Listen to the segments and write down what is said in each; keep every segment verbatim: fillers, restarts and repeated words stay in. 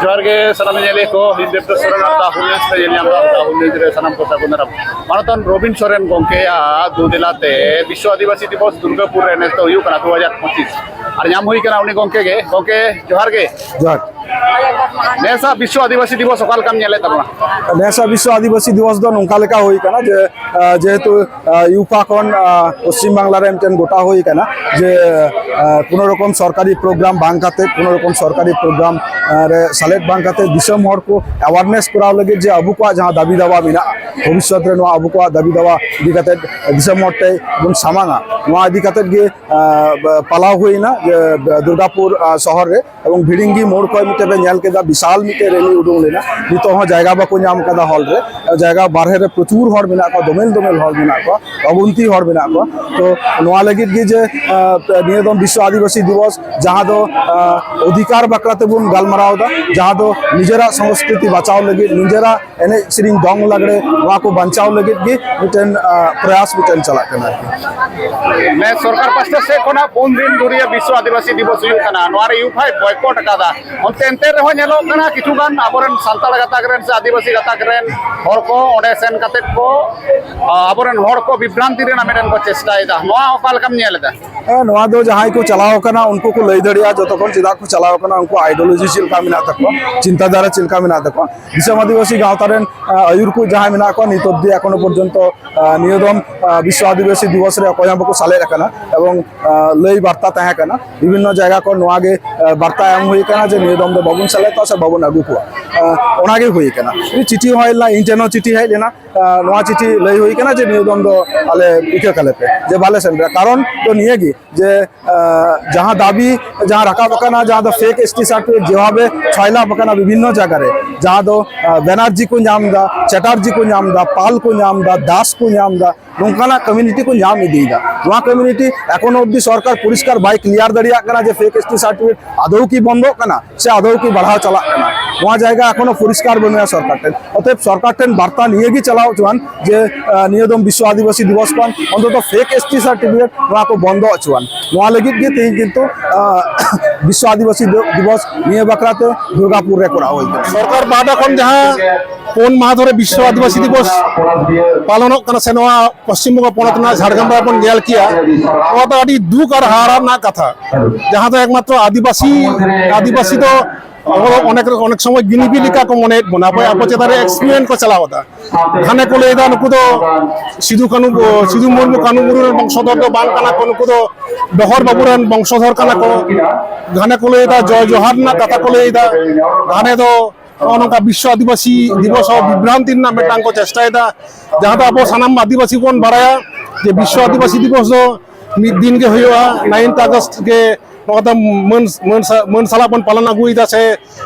ᱡᱚᱦᱟᱨ ᱜᱮ ᱥᱟᱱᱟᱢ ᱧᱮᱧᱮᱞᱤᱭᱟᱹ ᱠᱚ, ᱤᱧ ᱫᱮᱵᱫᱟᱥ ᱥᱚᱨᱮᱱ ᱟᱨ ᱫᱟ ᱦᱩᱞ ᱧᱮᱞ ᱯᱮ ᱧᱮᱞ ᱧᱟᱢ ᱫᱟ, ᱫᱟ ᱦᱩᱞ ᱧᱮᱞ ᱨᱮ ᱥᱟᱱᱟᱢ ᱠᱚ ᱥᱟᱹᱜᱩᱱ ᱫᱟᱨᱟᱢ᱾ ᱢᱟᱱᱚᱛᱟᱱ ᱨᱚᱵᱤᱱ ᱥᱚᱨᱮᱱ ᱜᱚᱢᱠᱮᱭᱟᱜ ᱫᱩᱫᱮᱞᱟ ᱛᱮ ᱵᱤᱥᱥᱚ ᱟᱹᱫᱤᱵᱟᱹᱥᱤ ᱫᱤᱵᱚᱥ ᱫᱩᱨᱜᱟᱯᱩᱨ ᱨᱮ ᱱᱮᱥ ᱫᱚ ᱦᱩᱭᱩᱜ ᱠᱟᱱᱟ ᱫᱩ ᱦᱟᱡᱟᱨ ᱯᱚᱸᱪᱤᱥ᱾ ᱟᱨ ᱧᱟᱢ ᱦᱩᱭ ᱠᱟᱱᱟ ᱩᱱᱤ ᱜᱚᱢᱠᱮ ᱜᱮ᱾ ᱜᱚᱢᱠᱮ, ᱡᱚᱦᱟᱨ ᱜᱮ᱾ ᱡᱚᱦᱟᱨ᱾ ᱱᱮᱥᱟᱜ ᱵᱤᱥᱥᱚ ᱟᱹᱫᱤᱵᱟᱹᱥᱤ ᱫᱤᱵᱚᱥ ᱚᱠᱟ ᱞᱮᱠᱟᱢ ᱧᱮᱞᱮᱫ ᱛᱟᱵᱚᱱᱟ? ᱱᱮᱥᱟᱜ ᱵᱤᱥᱥᱚ ᱟᱹᱫᱤᱵᱟᱹᱥᱤ ᱫᱤᱵᱚᱥ ᱫᱚ ᱱᱚᱝᱠᱟ ᱞᱮᱠᱟ ᱦᱩᱭ ᱠᱟᱱᱟ ᱡᱮ, ᱟᱸ, ᱡᱮᱦᱮᱛᱩ, ᱟᱸ, ᱭᱩᱯᱟ ᱠᱷᱚᱱ, ᱟᱸ, ᱯᱚᱥᱪᱤᱢ ᱵᱟᱝᱞᱟ ᱨᱮ ᱢᱤᱫᱴᱮᱱ ᱜᱚᱴᱟ ᱦᱩᱭ ᱠᱟᱱᱟ ᱡᱮ, ᱟᱸ, ᱠᱳᱱᱳ ᱨᱚᱠᱚᱢ ᱥᱚᱨᱠᱟᱨᱤ ᱯᱨᱳᱜᱨᱟᱢ ᱵᱟᱝ ᱠᱟᱛᱮ, ᱠᱳᱱᱳ ᱨᱚᱠᱚᱢ ᱥᱚᱨᱠᱟᱨᱤ ᱯᱨᱳᱜᱨᱟᱢ, ᱟᱸ, ᱨᱮ ᱥᱮᱞᱮᱫ ᱵᱟᱝ ᱠᱟᱛᱮ, ᱫᱤᱥᱚᱢ ᱦᱚᱲ ᱠᱚ awareness ᱠᱚᱨᱟᱣ ᱞᱟᱹᱜᱤᱫ ᱡᱮ ᱟᱵᱚ ᱠᱚᱣᱟᱜ ᱡᱟᱦᱟᱸ ᱫᱟᱹᱵᱤ ᱫᱟᱣᱟ ᱢᱮᱱᱟᱜᱼᱟ, ᱵᱷᱚᱵᱤᱥᱥᱚᱛ ᱨᱮ ᱱᱚᱣᱟ ᱟᱵᱚ ᱠᱚᱣᱟᱜ ᱫᱟᱹᱵᱤ ᱫᱟᱣᱟ ᱤᱫᱤ ᱠᱟᱛᱮ ᱫᱤᱥᱚᱢ ᱦᱚᱲ ᱴᱷᱮᱱ ᱵᱚᱱ ᱥᱟᱢᱟᱝᱟ, ᱱᱚᱣᱟ ᱤᱫᱤ ᱠᱟᱛᱮ ᱜᱮ, ᱟᱸ, ᱯᱟᱞᱟᱣ ᱦᱩᱭᱱᱟ ᱡᱮ, ᱫᱩᱨᱜᱟᱯᱩᱨ, ᱟᱸ, ᱥᱚᱦᱚᱨ ᱨᱮ᱾ ᱮᱵᱚᱝ ᱵᱷᱤᱲᱤᱝᱜᱤ ᱢᱳᱲ ᱠᱷᱚᱱ ᱢᱤᱫᱴᱮᱱ ᱯᱮ ᱧᱮᱞ ᱠᱮᱫᱟ, ᱵᱤᱥᱟᱞ ᱢᱤᱫᱴᱮᱱ ᱨᱮᱞᱤ ᱩᱰᱩᱝ ᱞᱮᱱᱟ᱾ ᱱᱤᱛᱚᱜ ᱦᱚᱸ ᱡᱟᱭᱜᱟ ᱵᱟᱠᱚ ᱧᱟᱢ ᱠᱟᱫᱟ ᱦᱚᱞ ᱨᱮ, ᱡᱟᱭᱜᱟ ᱵᱟᱨᱦᱮ ᱨᱮ ᱯᱨᱚᱪᱩᱨ ᱦᱚᱲ ᱢᱮᱱᱟᱜ ᱠᱚᱣᱟ, ᱫᱚᱢᱮᱞ ᱫᱚᱢᱮᱞ ᱦᱚᱲ ᱢᱮᱱᱟᱜ ᱠᱚᱣᱟ, ᱚᱜᱩᱱᱛᱤ ᱦᱚᱲ ᱢᱮᱱᱟᱜ ᱠᱚᱣᱟ᱾ ᱛᱚ ᱱᱚᱣᱟ ᱞᱟᱹᱜᱤᱫ ᱜᱮ ᱡᱮ, ᱟᱸ, ᱱᱤᱭᱟᱹ ᱫᱚ ᱵᱤᱥᱥᱚ ᱟᱹᱫᱤᱵᱟᱹᱥᱤ ᱫᱤᱵᱚᱥ, ᱡᱟᱦᱟᱸ ᱫᱚ, ᱟᱸ, ᱚᱫᱷᱤᱠᱟᱨ ᱵᱟᱠᱷᱨᱟ ᱛᱮᱵᱚᱱ ᱜᱟᱞᱢᱟᱨᱟᱣ ᱮᱫᱟ, ᱡᱟᱦᱟᱸ ᱫᱚ ᱱᱤᱡᱮᱨᱟᱜ ᱥᱚᱝᱥᱠᱨᱤᱛᱤ ᱵᱟᱪᱟᱣ ᱞᱟᱹᱜᱤᱫ, ᱱᱤᱡᱮᱨᱟᱜ ᱮᱱᱮᱡ ᱥᱮᱨᱮᱧ ᱫᱚᱝ ᱞᱟᱜᱽᱲᱮ ᱱᱚᱣᱟ ᱠᱚ ᱵᱟᱧᱪᱟᱣ ᱞᱟᱹᱜᱤᱫ ᱜᱮ ᱢᱤᱫᱴᱮᱱ, ᱟᱸ, ᱯᱨᱚᱭᱟᱥ ᱢᱤᱫᱴᱮᱱ ᱪᱟᱞᱟᱜ ᱠᱟᱱᱟ ᱟᱨᱠᱤ᱾ ᱢᱟᱱᱮ ᱥᱚᱨᱠᱟᱨ ᱯᱟᱥᱴᱟ ᱥᱮᱫ ᱠᱷᱚᱱᱟᱜ ᱯᱩᱱ ᱫᱤᱱ ᱫᱷᱩᱨᱤᱭᱟᱹ ᱵᱤᱥᱥᱚ ᱟᱹᱫᱤᱵᱟᱹᱥᱤ ᱫᱤᱵᱚᱥ ᱦᱩᱭᱩᱜ ᱠᱟᱱᱟ, ᱱᱚᱣᱟ ᱨᱮ ᱭᱩᱯᱷᱟᱭ ᱵᱚᱭᱠᱚᱴ ᱟᱠᱟᱫᱟ᱾ ᱚᱱᱛᱮ ᱮᱱᱛᱮ ᱨᱮᱦᱚᱸ ᱧᱮᱞᱚᱜ ᱠᱟᱱᱟ ᱠᱤᱪᱷᱩ ᱜᱟᱱ ᱟᱵᱚᱨᱮᱱ ᱥᱟᱱᱛᱟᱲ ᱜᱟᱛᱟᱠ ᱨᱮᱱ ᱥᱮ ᱟᱹᱫᱤᱵᱟᱹᱥᱤ ᱜᱟᱛᱟᱠ ᱨᱮᱱ ᱦᱚᱲ ᱠᱚ ᱚᱸᱰᱮ ᱥᱮᱱ ᱠᱟᱛᱮᱫ ᱠᱚ, ᱟ, ᱟᱵᱚᱨᱮᱱ ᱦᱚᱲ ᱠᱚ ᱵᱤᱵᱷᱨᱟᱱᱛᱤ ᱨᱮᱱᱟᱜ ᱢᱤᱫᱴᱮᱱ ᱠᱚ ᱪᱮᱥᱴᱟᱭᱮᱫᱟ᱾ ᱱᱚᱣᱟ ᱚᱠᱟ ᱞᱮᱠᱟᱢ ᱧᱮᱞ ᱮᱫᱟ? ᱦᱮᱸ, ᱱᱚᱣᱟ ᱫᱚ ᱡᱟᱦᱟᱸᱭ ᱠᱚ ᱪᱟᱞᱟᱣ ᱟᱠᱟᱱᱟ ᱩᱱᱠᱩ ᱠᱚ ᱞᱟᱹᱭ ᱫᱟᱲᱮᱭᱟᱜᱼᱟ ᱡᱚᱛᱚ ᱠᱷᱚᱱ ᱪᱮᱫᱟᱜ ᱠᱚ ᱪᱟᱞᱟᱣ ᱟᱠᱟᱱᱟ, ᱩᱱᱠᱩ ideology ᱪᱮᱫ ᱞᱮᱠᱟ ᱢᱮᱱᱟᱜ ᱛᱟᱠᱚᱣᱟ, ᱪᱤᱱᱛᱟᱹ ᱫᱷᱟᱨᱟ ᱪᱮᱫ ᱞᱮᱠᱟ ᱢᱮᱱᱟᱜ ᱛᱟᱠᱚᱣᱟ᱾ ᱫᱤᱥᱚᱢ ᱟᱹᱫᱤᱵᱟᱹᱥᱤ ᱜᱟᱶᱛᱟ ᱨᱮᱱ, ᱟ, ᱟᱹᱭᱩᱨ ᱠᱚ ᱡᱟᱦᱟᱸᱭ ᱢᱮᱱᱟᱜ ᱠᱚᱣᱟ ᱱᱤᱛ ᱚᱵᱫᱤ ᱮᱠᱷᱚᱱᱚ ᱯᱚᱨᱡᱚᱱᱛᱚ, ᱟ, ᱱᱤᱭᱟᱹ ᱫᱚᱢ, ᱟ, ᱵᱤᱥᱥᱚ ᱟᱹᱫᱤᱵᱟᱹᱥᱤ ᱫᱤᱵᱚᱥ ᱨᱮ ᱚᱠᱚᱭ ᱦᱚᱸ ᱵᱟᱠᱚ ᱥᱮᱞᱮᱫ ᱟᱠᱟᱱᱟ ᱮᱵᱚᱝ, ᱟ, ᱞᱟᱹᱭ ᱵᱟᱨᱛᱟ ᱛᱟᱦᱮᱸ ᱠᱟᱱᱟ᱾ ᱵᱤᱵᱷᱤᱱᱱᱚ ᱡᱟᱭᱜᱟ ᱠᱷᱚᱱ ᱱᱚᱣᱟ ᱜᱮ, ᱟ, ᱵᱟᱨᱛᱟ ᱮᱢ ᱦᱩᱭ ᱠᱟᱱᱟ ᱡᱮ ᱱᱤᱭᱟᱹ ᱫᱚᱢ ᱫᱚ ᱵᱟᱵᱚᱱ ᱥᱮᱞᱮᱫᱚᱜᱼᱟ ᱥᱮ ᱵᱟᱵᱚᱱ ᱟᱹᱜᱩ ᱠᱚᱣᱟ᱾ ᱟ, ᱚᱱᱟ ᱜᱮ ᱦᱩᱭ ᱠᱟᱱᱟ᱾ ᱪᱤᱴᱷᱤ ᱦᱚᱸ ᱦᱮᱡ ᱞᱮᱱᱟ, ᱤᱧ ᱴᱷᱮᱱ ᱦᱚᱸ ᱪᱤᱴᱷᱤ ᱦᱮᱡ ᱞᱮᱱᱟ᱾ ᱟ, ᱱᱚᱣᱟ ᱪᱤᱴᱷᱤ ᱞᱟᱹᱭ ᱦᱩᱭ ᱠᱟᱱᱟ ᱡᱮ ᱱᱤᱭᱟᱹ ᱫᱚᱢ ᱫᱚ ᱟᱞᱮ ᱤᱠᱟᱹ ᱠᱟᱞᱮ ᱯᱮ, ᱡᱮ ᱵᱟᱞᱮ ᱥᱮᱱ ᱫᱟᱲᱮᱭᱟᱜᱼᱟ᱾ ᱠᱟᱨᱚᱱ ᱫᱚ ᱱᱤᱭᱟᱹ ᱜᱮ ᱡᱮ, ᱟ, ᱡᱟᱦᱟᱸ ᱫᱟᱵᱤ, ᱡᱟᱦᱟᱸ ᱨᱟᱠᱟᱵ ᱟᱠᱟᱱᱟ, ᱡᱟᱦᱟᱸ ᱫᱚ fake S T certificate ᱡᱮᱵᱷᱟᱵᱮ ᱪᱷᱚᱭ ᱞᱟᱠᱷ ᱟᱠᱟᱱᱟ ᱵᱤᱵᱷᱤᱱᱱᱚ ᱡᱟᱭᱜᱟ ᱨᱮ, ᱡᱟᱦᱟᱸ ᱫᱚ, ᱟ, ᱵᱮᱱᱟᱨᱡᱤ ᱠᱚ ᱧᱟᱢ ᱮᱫᱟ, ᱪᱮᱴᱟᱨᱡᱤ ᱠᱚ ᱧᱟᱢ ᱮᱫᱟ, ᱯᱟᱞ ᱠᱚ ᱧᱟᱢ ᱮᱫᱟ, ᱫᱟᱥ ᱠᱚ ᱧᱟᱢ ᱮᱫᱟ, ᱱᱚᱝᱠᱟᱱᱟᱜ community ᱠᱚ ᱧᱟᱢ ᱤᱫᱤᱭᱮᱫᱟ᱾ ᱱᱚᱣᱟ community ᱮᱠᱷᱚᱱ ᱚᱵᱫᱤ ᱥᱚᱨᱠᱟᱨ ᱯᱚᱨᱤᱥᱠᱟᱨ ᱵᱟᱭ clear ᱫᱟᱲᱮᱭᱟᱜ ᱠᱟᱱᱟ ᱡᱮ fake S T certificate ᱟᱫᱚᱣ ᱠᱤ ᱵᱚᱱᱫᱚᱜ ᱠᱟᱱᱟ ᱥᱮ ᱟᱫᱚᱣ ᱠᱤ ᱵᱟᱲᱦᱟᱣ ᱪᱟᱞᱟᱜ ᱠᱟᱱᱟ᱾ ᱱᱚᱣᱟ ᱡᱟᱭᱜᱟ ᱮᱠᱷᱚᱱᱳ ᱯᱚᱨᱤᱥᱠᱟᱨ ᱵᱟᱹᱱᱩᱜᱼᱟ ᱥᱚᱨᱠᱟᱨ ᱴᱷᱮᱱ᱾ ᱚᱛᱚᱮᱵ ᱥᱚᱨᱠᱟᱨ ᱴᱷᱮᱱ ᱵᱟᱨᱛᱟ ᱱᱤᱭᱟᱹ ᱜᱮ ᱪᱟᱞᱟᱣ ᱦᱚᱪᱚᱣᱟᱱ ᱡᱮ, ᱟᱸ, ᱱᱤᱭᱟᱹ ᱫᱚᱢ ᱵᱤᱥᱥᱚ ᱟᱹᱫᱤᱵᱟᱹᱥᱤ ᱫᱤᱵᱚᱥ ᱠᱷᱚᱱ ᱚᱱᱛᱚᱛᱚ ᱯᱷᱮᱠ ᱮᱥ ᱴᱤ ᱥᱟᱨᱴᱤᱯᱷᱤᱠᱮᱴ ᱱᱚᱣᱟ ᱠᱚ ᱵᱚᱱᱫᱚ ᱦᱚᱪᱚᱣᱟᱱ᱾ ᱱᱚᱣᱟ ᱞᱟᱹᱜᱤᱫ ᱜᱮ ᱛᱮᱦᱮᱧ ᱠᱤᱱᱛᱩ, ᱟᱸ, ᱵᱤᱥᱥᱚ ᱟᱹᱫᱤᱵᱟᱹᱥᱤ ᱫᱤ-, ᱫᱤᱵᱚᱥ ᱱᱤᱭᱟᱹ ᱵᱟᱠᱷᱨᱟ ᱛᱮ ᱫᱩᱨᱜᱟᱯᱩᱨ ᱨᱮ ᱠᱚᱨᱟᱣ ᱦᱩᱭ ᱠᱟᱱᱟ᱾ ᱥᱚᱨᱠᱟᱨ ᱯᱟᱦᱴᱟ ᱠᱷᱚᱱ ᱡᱟᱦᱟᱸ ᱯᱩᱱ ᱢᱟᱦᱟ ᱫᱷᱚᱨᱮ ᱵᱤᱥᱥᱚ ᱟᱹᱫᱤᱵᱟᱹᱥᱤ ᱫᱤᱵᱚᱥ ᱯᱟᱞᱚᱱᱚᱜ ᱠᱟᱱᱟ, ᱥᱮ ᱱᱚᱣᱟ ᱯᱚᱥᱪᱤᱢ ᱵᱚᱝᱜᱚ ᱯᱚᱱᱚᱛ ᱨᱮᱱᱟᱜ ᱡᱷᱟᱲᱜᱨᱟᱢ ᱨᱮ ᱵᱚᱱ ᱧᱮᱞ ᱠᱮᱜᱼᱟ, ᱱᱚᱣᱟ ᱫᱚ ᱟᱹᱰᱤ ᱫᱩᱠ ᱟᱨ ᱦᱟᱦᱟᱲᱟᱜ ᱨᱮᱱᱟᱜ ᱠᱟᱛᱷᱟ᱾ ᱡᱟᱦᱟᱸ ᱫᱚ ᱮᱠᱢᱟᱛᱨᱚ ᱟᱹᱫᱤᱵᱟᱹᱥᱤ, ᱟᱹᱫᱤᱵᱟᱹᱥᱤ ᱫᱚ ᱟᱵᱚ ᱫᱚ ᱚᱱᱮᱠ, ᱚᱱᱮᱠ ᱥᱚᱢᱚᱭ ᱜᱤᱱᱤᱯᱤᱜ ᱞᱮᱠᱟ ᱠᱚ ᱢᱚᱱᱮᱭᱮᱫ ᱵᱚᱱᱟ, ᱚᱠᱚᱭ ᱟᱵᱚ ᱪᱮᱛᱟᱱ ᱨᱮ ᱮᱠᱥᱯᱮᱨᱤᱢᱮᱱᱴ ᱠᱚ ᱪᱟᱞᱟᱣ ᱮᱫᱟ᱾ ᱜᱷᱟᱱᱮ ᱠᱚ ᱞᱟᱹᱭ ᱮᱫᱟ ᱱᱩᱠᱩ ᱫᱚ ᱥᱤᱫᱩ ᱠᱟᱹᱱᱩ, ᱥᱤᱫᱩ ᱢᱩᱨᱢᱩ ᱠᱟᱹᱱᱩ ᱢᱩᱨᱢᱩ ᱨᱮᱱ ᱵᱚᱝᱥᱚᱫᱷᱚᱨ ᱫᱚ ᱵᱟᱝ ᱠᱟᱱᱟ ᱠᱚ, ᱱᱩᱠᱩ ᱫᱚ ᱰᱚᱦᱚᱨ ᱵᱟᱹᱵᱩ ᱨᱮᱱ ᱵᱚᱝᱥᱚᱫᱷᱚᱨ ᱠᱟᱱᱟ ᱠᱚ᱾ ᱜᱷᱟᱱᱮ ᱠᱚ ᱞᱟᱹᱭ ᱮᱫᱟ ᱡᱚᱭ ᱡᱚᱦᱟᱨ ᱨᱮᱱᱟᱜ ᱠᱟᱛᱷᱟ ᱠᱚ ᱞᱟᱹᱭ ᱮᱫᱟ᱾ ᱜᱷᱟᱱᱮ ᱫᱚ ᱱᱚᱜᱼᱚ ᱱᱚᱝᱠᱟ ᱵᱤᱥᱥᱚ ᱟᱹᱫᱤᱵᱟᱹᱥᱤ ᱫᱤᱵᱚᱥ ᱦᱚᱸ ᱵᱤᱵᱷᱨᱟᱱᱛᱤ ᱨᱮᱱᱟᱜ ᱢᱤᱫᱴᱟᱝ ᱠᱚ ᱪᱮᱥᱴᱟᱭᱮᱫᱟ, ᱡᱟᱦᱟᱸ ᱫᱚ ᱟᱵᱚ ᱥᱟᱱᱟᱢ ᱟᱹᱫᱤᱵᱟᱹᱥᱤ ᱵᱚᱱ ᱵᱟᱲᱟᱭᱟ ᱡᱮ ᱵᱤᱥᱥᱚ ᱟᱹᱫᱤᱵᱟᱹᱥᱤ ᱫᱤᱵᱚᱥ ᱫᱚ ᱢᱤᱫ ᱫᱤᱱ ᱜᱮ ᱦᱩᱭᱩᱜᱼᱟ, ᱱᱟᱭᱤᱱᱛᱷ ᱟᱜᱚᱥᱴ ᱜᱮ᱾ ᱱᱚᱣᱟ ᱫᱚ ᱢᱟᱹᱱ, ᱢᱟᱹᱱ ᱥᱟ-, ᱢᱟᱹᱱ ᱥᱟᱞᱟᱜ ᱵᱚᱱ ᱯᱟᱞᱚᱱ ᱟᱹᱜᱩᱭᱮᱫᱟ, ᱥᱮ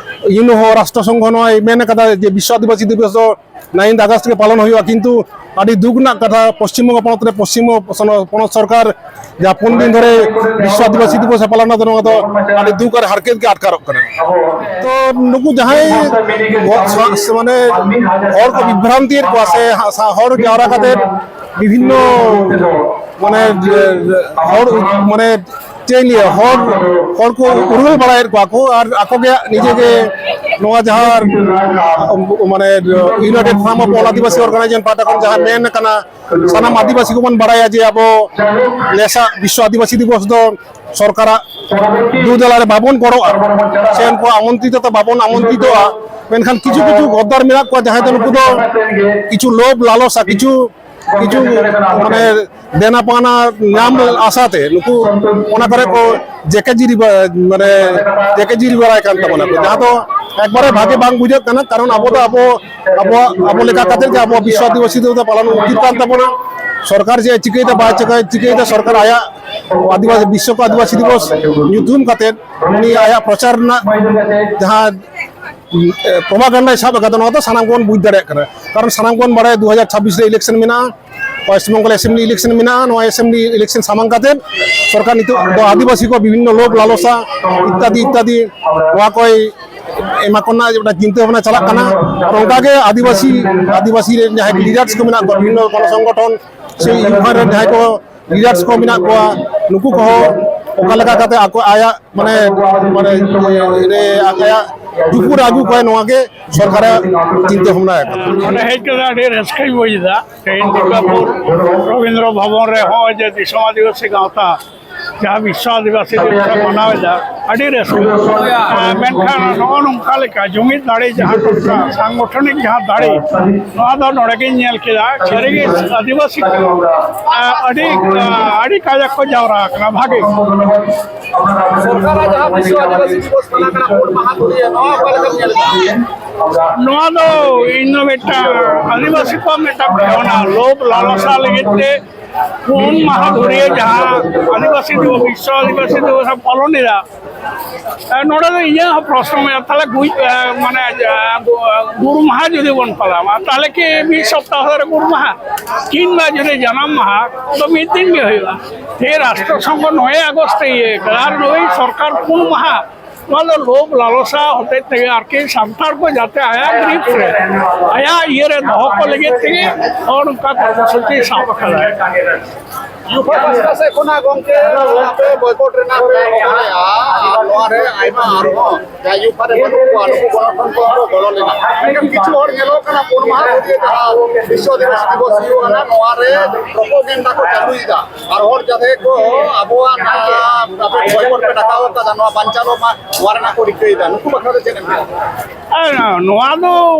ᱤᱭᱩᱱᱳ ᱦᱚᱸ, ᱨᱟᱥᱴᱨᱚ ᱥᱚᱝᱜᱷᱚ ᱱᱚᱣᱟ ᱢᱮᱱ ᱟᱠᱟᱫᱟ ᱡᱮ ᱵᱤᱥᱥᱚ ᱟᱹᱫᱤᱵᱟᱹᱥᱤ ᱫᱤᱵᱚᱥ ᱫᱚ ᱱᱟᱭᱤᱱᱛᱷ ᱟᱜᱚᱥᱴ ᱜᱮ ᱯᱟᱞᱚᱱ ᱦᱩᱭᱩᱜᱼᱟ, ᱠᱤᱱᱛᱩ ᱟᱹᱰᱤ ᱫᱩᱠ ᱨᱮᱱᱟᱜ ᱠᱟᱛᱷᱟ, ᱯᱚᱥᱪᱤᱢ ᱵᱚᱝᱜᱚ ᱯᱚᱱᱚᱛ ᱨᱮ ᱯᱚᱥᱪᱤᱢ ᱵᱚᱝᱜᱚ ᱯᱚᱱᱚᱛ ᱥᱚᱨᱠᱟᱨ ᱡᱟᱦᱟᱸ ᱯᱩᱱ ᱫᱤᱱ ᱫᱷᱚᱨᱮ ᱵᱤᱥᱥᱚ ᱟᱹᱫᱤᱵᱟᱹᱥᱤ ᱫᱤᱵᱚᱥ ᱮ ᱯᱟᱞᱚᱱ ᱮᱫᱟ, ᱱᱚᱣᱟ ᱫᱚ ᱟᱹᱰᱤ ᱫᱩᱠ ᱟᱨ ᱦᱟᱨᱠᱮᱛ ᱜᱮ ᱟᱴᱠᱟᱨᱚᱜ ᱠᱟᱱᱟ᱾ ᱛᱚ ᱱᱩᱠᱩ ᱡᱟᱦᱟᱸᱭ ᱵᱚ-, ᱥᱟ-, ᱥᱟ-, ᱢᱟᱱᱮ ᱦᱚᱲ ᱠᱚ ᱵᱤᱵᱷᱨᱟᱱᱛᱤᱭᱮᱫ ᱠᱚᱣᱟ ᱥᱮ ᱦᱟ-, ᱥᱟ-, ᱦᱚᱲ ᱡᱟᱣᱨᱟ ᱠᱟᱛᱮ ᱵᱤᱵᱷᱤᱱᱱᱚ ᱢᱟᱱᱮ, ᱦᱚᱲ ᱢᱟᱱᱮ ᱪᱮᱫ ᱤᱧ ᱞᱟᱹᱭᱟ, ᱦᱚᱲ, ᱦᱚᱲ ᱠᱚ ᱩᱨᱜᱟᱹᱞ ᱵᱟᱲᱟᱭᱮᱫ ᱠᱚᱣᱟ ᱠᱚ, ᱟᱨ ᱟᱠᱚ ᱜᱮ ᱱᱤᱡᱮ ᱜᱮ ᱱᱚᱣᱟ ᱡᱟᱦᱟᱸ, ᱢᱟᱱᱮ, United Forum of All Adivasi Organization ᱯᱟᱦᱴᱟ ᱠᱷᱚᱱ ᱡᱟᱦᱟᱸ ᱢᱮᱱ ᱠᱟᱱᱟ, ᱥᱟᱱᱟᱢ ᱟᱹᱫᱤᱵᱟᱹᱥᱤ ᱠᱚᱵᱚᱱ ᱵᱟᱲᱟᱭᱟ ᱡᱮ ᱟᱵᱚ ᱱᱮᱥᱟᱜ ᱵᱤᱥᱥᱚ ᱟᱹᱫᱤᱵᱟᱹᱥᱤ ᱫᱤᱵᱚᱥ ᱫᱚ ᱥᱚᱨᱠᱟᱨᱟᱜ ᱫᱩ ᱫᱮᱞᱟ ᱨᱮ ᱵᱟᱵᱚᱱ ᱜᱚᱲᱚᱜᱼᱟ, ᱥᱮ ᱩᱱᱠᱩ ᱟᱢᱚᱱᱛᱨᱤᱛᱚ ᱛᱮ ᱵᱟᱵᱚᱱ ᱟᱢᱚᱱᱛᱨᱤᱛᱚᱜᱼᱟ᱾ ᱢᱮᱱᱠᱷᱟᱱ ᱠᱤᱪᱷᱩ ᱠᱤᱪᱷᱩ ᱜᱚᱫᱫᱟᱨ ᱢᱮᱱᱟᱜ ᱠᱚᱣᱟ, ᱡᱟᱦᱟᱸᱭ ᱫᱚ ᱱᱩᱠᱩ ᱫᱚ ᱠᱤᱪᱷᱩ ᱞᱳᱵᱷ ᱞᱟᱞᱚᱥᱟ, ᱠᱤᱪᱷᱩ ᱠᱤᱪᱷᱩ ᱢᱟᱱᱮ ᱫᱮᱱᱟ ᱯᱟᱣᱱᱟ ᱧᱟᱢ ᱟᱥᱟᱛᱮ ᱱᱩᱠᱩ ᱚᱱᱟ ᱠᱚᱨᱮ ᱠᱚ ᱡᱮᱠᱮ ᱡᱤᱨᱤ ᱵᱟ-, ᱢᱟᱱᱮ ᱡᱮᱠᱮ ᱡᱤᱨᱤ ᱵᱟᱲᱟᱭ ᱠᱟᱱ ᱛᱟᱵᱚᱱᱟ ᱠᱚ, ᱡᱟᱦᱟᱸ ᱫᱚ ᱮᱠᱵᱟᱨᱮ ᱵᱷᱟᱜᱮ ᱵᱟᱝ ᱵᱩᱡᱷᱟᱹᱜ ᱠᱟᱱᱟ᱾ ᱠᱟᱨᱚᱱ ᱟᱵᱚ ᱫᱚ ᱟᱵᱚ, ᱟᱵᱚᱣᱟᱜ, ᱟᱵᱚ ᱞᱮᱠᱟ ᱠᱟᱛᱮ ᱜᱮ ᱟᱵᱚᱣᱟᱜ ᱵᱤᱥᱥᱚ ᱟᱹᱫᱤᱵᱟᱹᱥᱤ ᱫᱤᱵᱚᱥ ᱫᱚ ᱯᱟᱞᱚᱱ ᱩᱪᱤᱛ ᱠᱟᱱ ᱛᱟᱵᱚᱱᱟ᱾ ᱥᱚᱨᱠᱟᱨ ᱪᱮᱫ ᱮ ᱪᱤᱠᱟᱹᱭᱮᱫᱟ ᱵᱟᱭ ᱪᱤᱠᱟᱹᱭ-, ᱪᱤᱠᱟᱹᱭᱮᱫᱟ, ᱥᱚᱨᱠᱟᱨ ᱟᱭᱟᱜ ᱟᱹᱫᱤᱵᱟᱹᱥᱤ, ᱵᱤᱥᱥᱚ ᱟᱹᱫᱤᱵᱟᱹᱥᱤ ᱫᱤᱵᱚᱥ ᱧᱩᱛᱩᱢ ᱠᱟᱛᱮ ᱩᱱᱤ ᱟᱭᱟᱜ ᱯᱨᱚᱪᱟᱨ ᱨᱮᱱᱟᱜ ᱡᱟᱦᱟᱸ ᱯᱨᱚᱯᱟᱜᱟᱱᱰᱟᱭ ᱥᱟᱵ ᱟᱠᱟᱫᱟ, ᱱᱚᱣᱟ ᱫᱚ ᱥᱟᱱᱟᱢ ᱠᱚᱵᱚᱱ ᱵᱩᱡᱽ ᱫᱟᱲᱮᱭᱟᱜ ᱠᱟᱱᱟ᱾ ᱠᱟᱨᱚᱱ ᱥᱟᱱᱟᱢ ᱠᱚᱵᱚᱱ ᱵᱟᱲᱟᱭᱟ ᱫᱩ ᱦᱟᱡᱟᱨ ᱪᱷᱟᱵᱵᱤᱥ ᱨᱮ ᱤᱞᱮᱠᱥᱚᱱ ᱢᱮᱱᱟᱜᱼᱟ, ᱳᱭᱮᱥᱴ ᱵᱮᱝᱜᱚᱞ ᱮᱥᱮᱢᱵᱞᱤ ᱤᱞᱮᱠᱥᱚᱱ ᱢᱮᱱᱟᱜᱼᱟ᱾ ᱱᱚᱣᱟ ᱮᱥᱮᱢᱵᱞᱤ ᱤᱞᱮᱠᱥᱚᱱ ᱥᱟᱢᱟᱝ ᱠᱟᱛᱮ ᱥᱚᱨᱠᱟᱨ ᱱᱤᱛᱚᱜ ᱫᱚ ᱟᱹᱫᱤᱵᱟᱹᱥᱤ ᱠᱚ ᱵᱤᱵᱷᱤᱱᱱᱚ ᱞᱳᱵᱷ ᱞᱟᱞᱚᱥᱟ ᱤᱛᱛᱟᱫᱤ ᱤᱛᱛᱟᱫᱤ ᱱᱚᱣᱟ ᱠᱚᱭ ᱮᱢᱟ ᱠᱚ ᱨᱮᱱᱟᱜ ᱢᱤᱫᱴᱟᱝ ᱪᱤᱱᱛᱟᱹ ᱵᱷᱟᱵᱽᱱᱟ ᱪᱟᱞᱟᱜ ᱠᱟᱱᱟ᱾ ᱟᱨ ᱚᱱᱠᱟᱜᱮ ᱟᱹᱫᱤᱵᱟᱹᱥᱤ, ᱟᱹᱫᱤᱵᱟᱹᱥᱤ ᱨᱮᱱ ᱡᱟᱦᱟᱸᱭ ᱞᱤᱰᱟᱨᱥ ᱠᱚ ᱢᱮᱱᱟᱜ ᱠᱚᱣᱟ, ᱵᱤᱵᱷᱤᱱᱱᱚ ᱜᱚᱱᱚ ᱥᱚᱝᱜᱚᱴᱷᱚᱱ ᱥᱮ ᱤᱭᱩ ᱮᱱ ᱨᱮᱱ ᱡᱟᱦᱟᱸᱭ ᱠᱚ ᱞᱤᱰᱟᱨᱥ ᱠᱚ ᱢᱮᱱᱟᱜ ᱠᱚᱣᱟ, ᱱᱩᱠᱩ ᱠᱚᱦᱚᱸ ᱚᱠᱟ ᱞᱮᱠᱟ ᱠᱟᱛᱮ ᱟᱠᱚ ᱟᱭᱟᱜ ᱢᱟᱱᱮ, ᱢᱟᱱᱮ ᱨᱮ ᱟᱭᱟᱜ ᱡᱩᱯᱩᱨ ᱟᱹᱜᱩ ᱠᱚᱣᱟᱭ, ᱱᱚᱣᱟ ᱜᱮ ᱥᱚᱨᱠᱟᱨᱟᱜ ᱪᱤᱱᱛᱟᱹ ᱵᱷᱟᱵᱽᱱᱟ ᱠᱟᱱᱟ᱾ ᱱᱚᱰᱮ ᱦᱮᱡ ᱠᱟᱛᱮ ᱟᱹᱰᱤ ᱨᱟᱹᱥᱠᱟᱹᱧ ᱵᱩᱡᱽ ᱮᱫᱟ᱾ ᱛᱮᱦᱮᱧ ᱫᱩᱨᱜᱟᱯᱩᱨ ᱨᱚᱵᱤᱱᱫᱨᱚ ᱵᱷᱚᱵᱚᱱ ᱨᱮ ᱦᱚᱸᱜᱼᱚᱭ ᱡᱮ ᱫᱤᱥᱚᱢ ᱟᱹᱫᱤᱵᱟᱹᱥᱤ ᱜᱟᱶᱛᱟ ᱡᱟᱦᱟᱸ ᱵᱤᱥᱥᱚ ᱟᱹᱫᱤᱵᱟᱹᱥᱤ ᱫᱤᱵᱚᱥ ᱮ ᱢᱟᱱᱟᱣ ᱮᱫᱟ, ᱟᱹᱰᱤ ᱨᱟᱹᱥᱠᱟᱹ᱾ ᱟᱨ ᱢᱮᱱᱠᱷᱟᱱ ᱱᱚᱜᱼᱚ ᱱᱚᱝᱠᱟ ᱞᱮᱠᱟ ᱡᱩᱢᱤᱫ ᱫᱟᱲᱮ ᱡᱟᱦᱟᱸ ᱠᱚ ᱢᱮᱛᱟᱜᱼᱟ, ᱥᱟᱝᱜᱚᱴᱷᱚᱱᱤᱠ ᱡᱟᱦᱟᱸ ᱫᱟᱲᱮ, ᱱᱚᱣᱟ ᱫᱚ ᱱᱚᱰᱮ ᱜᱤᱧ ᱧᱮᱞ ᱠᱮᱫᱟ᱾ ᱥᱟᱹᱨᱤᱜᱮ ᱟᱹᱫᱤᱵᱟᱹᱥᱤ ᱠᱚ, ᱟᱹᱰᱤ, ᱟᱹᱰᱤ ᱠᱟᱡᱟᱠ ᱠᱚ ᱡᱟᱣᱨᱟ ᱟᱠᱟᱱᱟ᱾ ᱵᱷᱟᱜᱮ᱾ ᱥᱚᱨᱠᱟᱨᱟᱜ ᱡᱟᱦᱟᱸ ᱵᱤᱥᱥᱚ ᱟᱹᱫᱤᱵᱟᱹᱥᱤ ᱫᱤᱵᱚᱥ ᱢᱟᱱᱟᱜ ᱠᱟᱱᱟ ᱯᱩᱱ ᱢᱟᱦᱟ ᱫᱷᱩᱨᱤᱭᱟᱹ, ᱱᱚᱣᱟ ᱚᱠᱟ ᱞᱮᱠᱟᱢ ᱧᱮᱞ ᱮᱫᱟ? ᱱᱚᱣᱟ ᱫᱚ ᱤᱧ ᱫᱚ ᱢᱤᱫᱴᱟᱝ ᱟᱹᱫᱤᱵᱟᱹᱥᱤ ᱠᱚᱣᱟᱜ ᱢᱤᱫᱴᱟᱝ ᱵᱷᱟᱵᱽᱱᱟ, ᱞᱳᱵᱷ ᱞᱟᱞᱚᱥᱟ ᱞᱟᱹᱜᱤᱫ ᱛᱮ ᱯᱩᱱ ᱢᱟᱦᱟ ᱫᱷᱩᱨᱤᱭᱟᱹ ᱡᱟᱦᱟᱸ ᱟᱹᱫᱤᱵᱟᱹᱥᱤ ᱫᱤᱵᱚᱥ, ᱵᱤᱥᱥᱚ ᱟᱹᱫᱤᱵᱟᱹᱥᱤ ᱫᱤᱵᱚᱥ ᱮ ᱯᱟᱞᱚᱱ ᱮᱫᱟ, ᱮ, ᱱᱚᱰᱮ ᱫᱚ ᱤᱧᱟᱹᱜ ᱦᱚᱸ ᱯᱨᱚᱥᱱᱚ ᱢᱮᱱᱟᱜᱼᱟ, ᱛᱟᱦᱞᱮ ᱜᱩᱡ-, ᱮ, ᱢᱟᱱᱮ, ᱮ, ᱜᱩ-, ᱜᱩᱨ ᱢᱟᱦᱟ ᱡᱩᱫᱤ ᱵᱚᱱ ᱯᱟᱞᱟᱣᱟ, ᱛᱟᱦᱞᱮ ᱠᱤ ᱢᱤᱫ ᱥᱚᱯᱛᱟᱦᱚ ᱨᱮ ᱜᱩᱨ ᱢᱟᱦᱟ? ᱠᱤᱝᱵᱟ ᱡᱩᱫᱤ ᱡᱟᱱᱟᱢ ᱢᱟᱦᱟ, ᱛᱚ ᱢᱤᱫ ᱫᱤᱱ ᱜᱮ ᱦᱩᱭᱩᱜᱼᱟ᱾ ᱡᱮ ᱨᱟᱥᱴᱨᱚ ᱥᱚᱝᱜᱷᱚ ᱱᱚᱭᱮ ᱟᱜᱚᱥᱴ ᱮ ᱤᱭᱟᱹ ᱠᱟᱫᱟ, ᱟᱨ ᱱᱩᱭ ᱥᱚᱨᱠᱟᱨ ᱯᱩᱱ ᱢᱟᱦᱟ, ᱱᱚᱣᱟ ᱫᱚ ᱞᱳᱵᱷ ᱞᱟᱞᱚᱥᱟ ᱦᱚᱛᱮᱡ ᱛᱮᱜᱮ ᱟᱨᱠᱤ ᱥᱟᱱᱛᱟᱲ ᱠᱚ ᱡᱟᱛᱮ ᱟᱭᱟᱜ ᱜᱨᱤᱯ ᱨᱮ, ᱟᱭᱟᱜ ᱤᱭᱟᱹ ᱨᱮ ᱫᱚᱦᱚ ᱠᱚ ᱞᱟᱹᱜᱤᱫ ᱛᱮᱜᱮ ᱱᱚᱜᱼᱚ ᱱᱚᱝᱠᱟ ᱠᱚᱨᱢᱚᱥᱩᱪᱤ ᱥᱟᱵ ᱟᱠᱟᱫᱟᱭ᱾ ᱭᱩᱯᱷᱟ ᱯᱟᱥᱴᱟ ᱥᱮᱫ ᱠᱷᱚᱱᱟᱜ ᱜᱚᱝᱠᱮ ᱟᱯᱮ ᱵᱚᱭᱠᱚᱴ ᱨᱮᱱᱟᱜ ᱯᱮ ᱦᱚᱦᱚᱭᱟ, ᱟᱨ ᱱᱚᱣᱟ ᱨᱮ ᱟᱭᱢᱟ ᱟᱨᱦᱚᱸ ᱡᱟᱦᱟᱸᱭ ᱭᱩᱯᱷᱟ ᱨᱮ ᱵᱟᱹᱱᱩᱜ ᱠᱚᱣᱟ, ᱱᱩᱠᱩ ᱜᱚᱱᱚᱴᱷᱚᱱ ᱠᱚᱦᱚᱸ ᱠᱚ ᱵᱚᱞᱚ ᱞᱮᱱᱟ᱾ ᱢᱮᱱᱠᱷᱟᱱ ᱠᱤᱪᱷᱩ ᱦᱚᱲ ᱧᱮᱞᱚᱜ ᱠᱟᱱᱟ, ᱯᱩᱱ ᱢᱟᱦᱟ ᱫᱷᱩᱨᱤᱭᱟᱹ ᱡᱟᱦᱟᱸ ᱵᱤᱥᱥᱚ ᱟᱹᱫᱤᱵᱟᱹᱥᱤ ᱫᱤᱵᱚᱥ ᱦᱩᱭᱩᱜ ᱠᱟᱱᱟ, ᱱᱚᱣᱟ ᱨᱮ ᱯᱨᱚᱯᱳᱜᱮᱱᱰᱟ ᱠᱚ ᱪᱟᱹᱞᱩᱭᱮᱫᱟ, ᱟᱨ ᱦᱚᱲ ᱡᱟᱛᱮ ᱠᱚ ᱟᱵᱚᱣᱟᱜ ᱱᱚᱣᱟ ᱵᱚᱭᱠᱚᱴ ᱯᱮ ᱰᱟᱠᱟᱣ ᱟᱠᱟᱫᱟ, ᱱᱚᱣᱟ ᱵᱟᱧᱪᱟᱣ ᱢᱟ, ᱱᱚᱣᱟ ᱨᱮᱱᱟᱜ ᱠᱚ ᱨᱤᱠᱟᱹᱭᱮᱫᱟ᱾ ᱱᱩᱠᱩ ᱵᱟᱠᱷᱨᱟ ᱫᱚ ᱪᱮᱫ ᱮᱢ ᱢᱮᱱᱟ? ᱟᱨ ᱱᱚᱣᱟ ᱫᱚ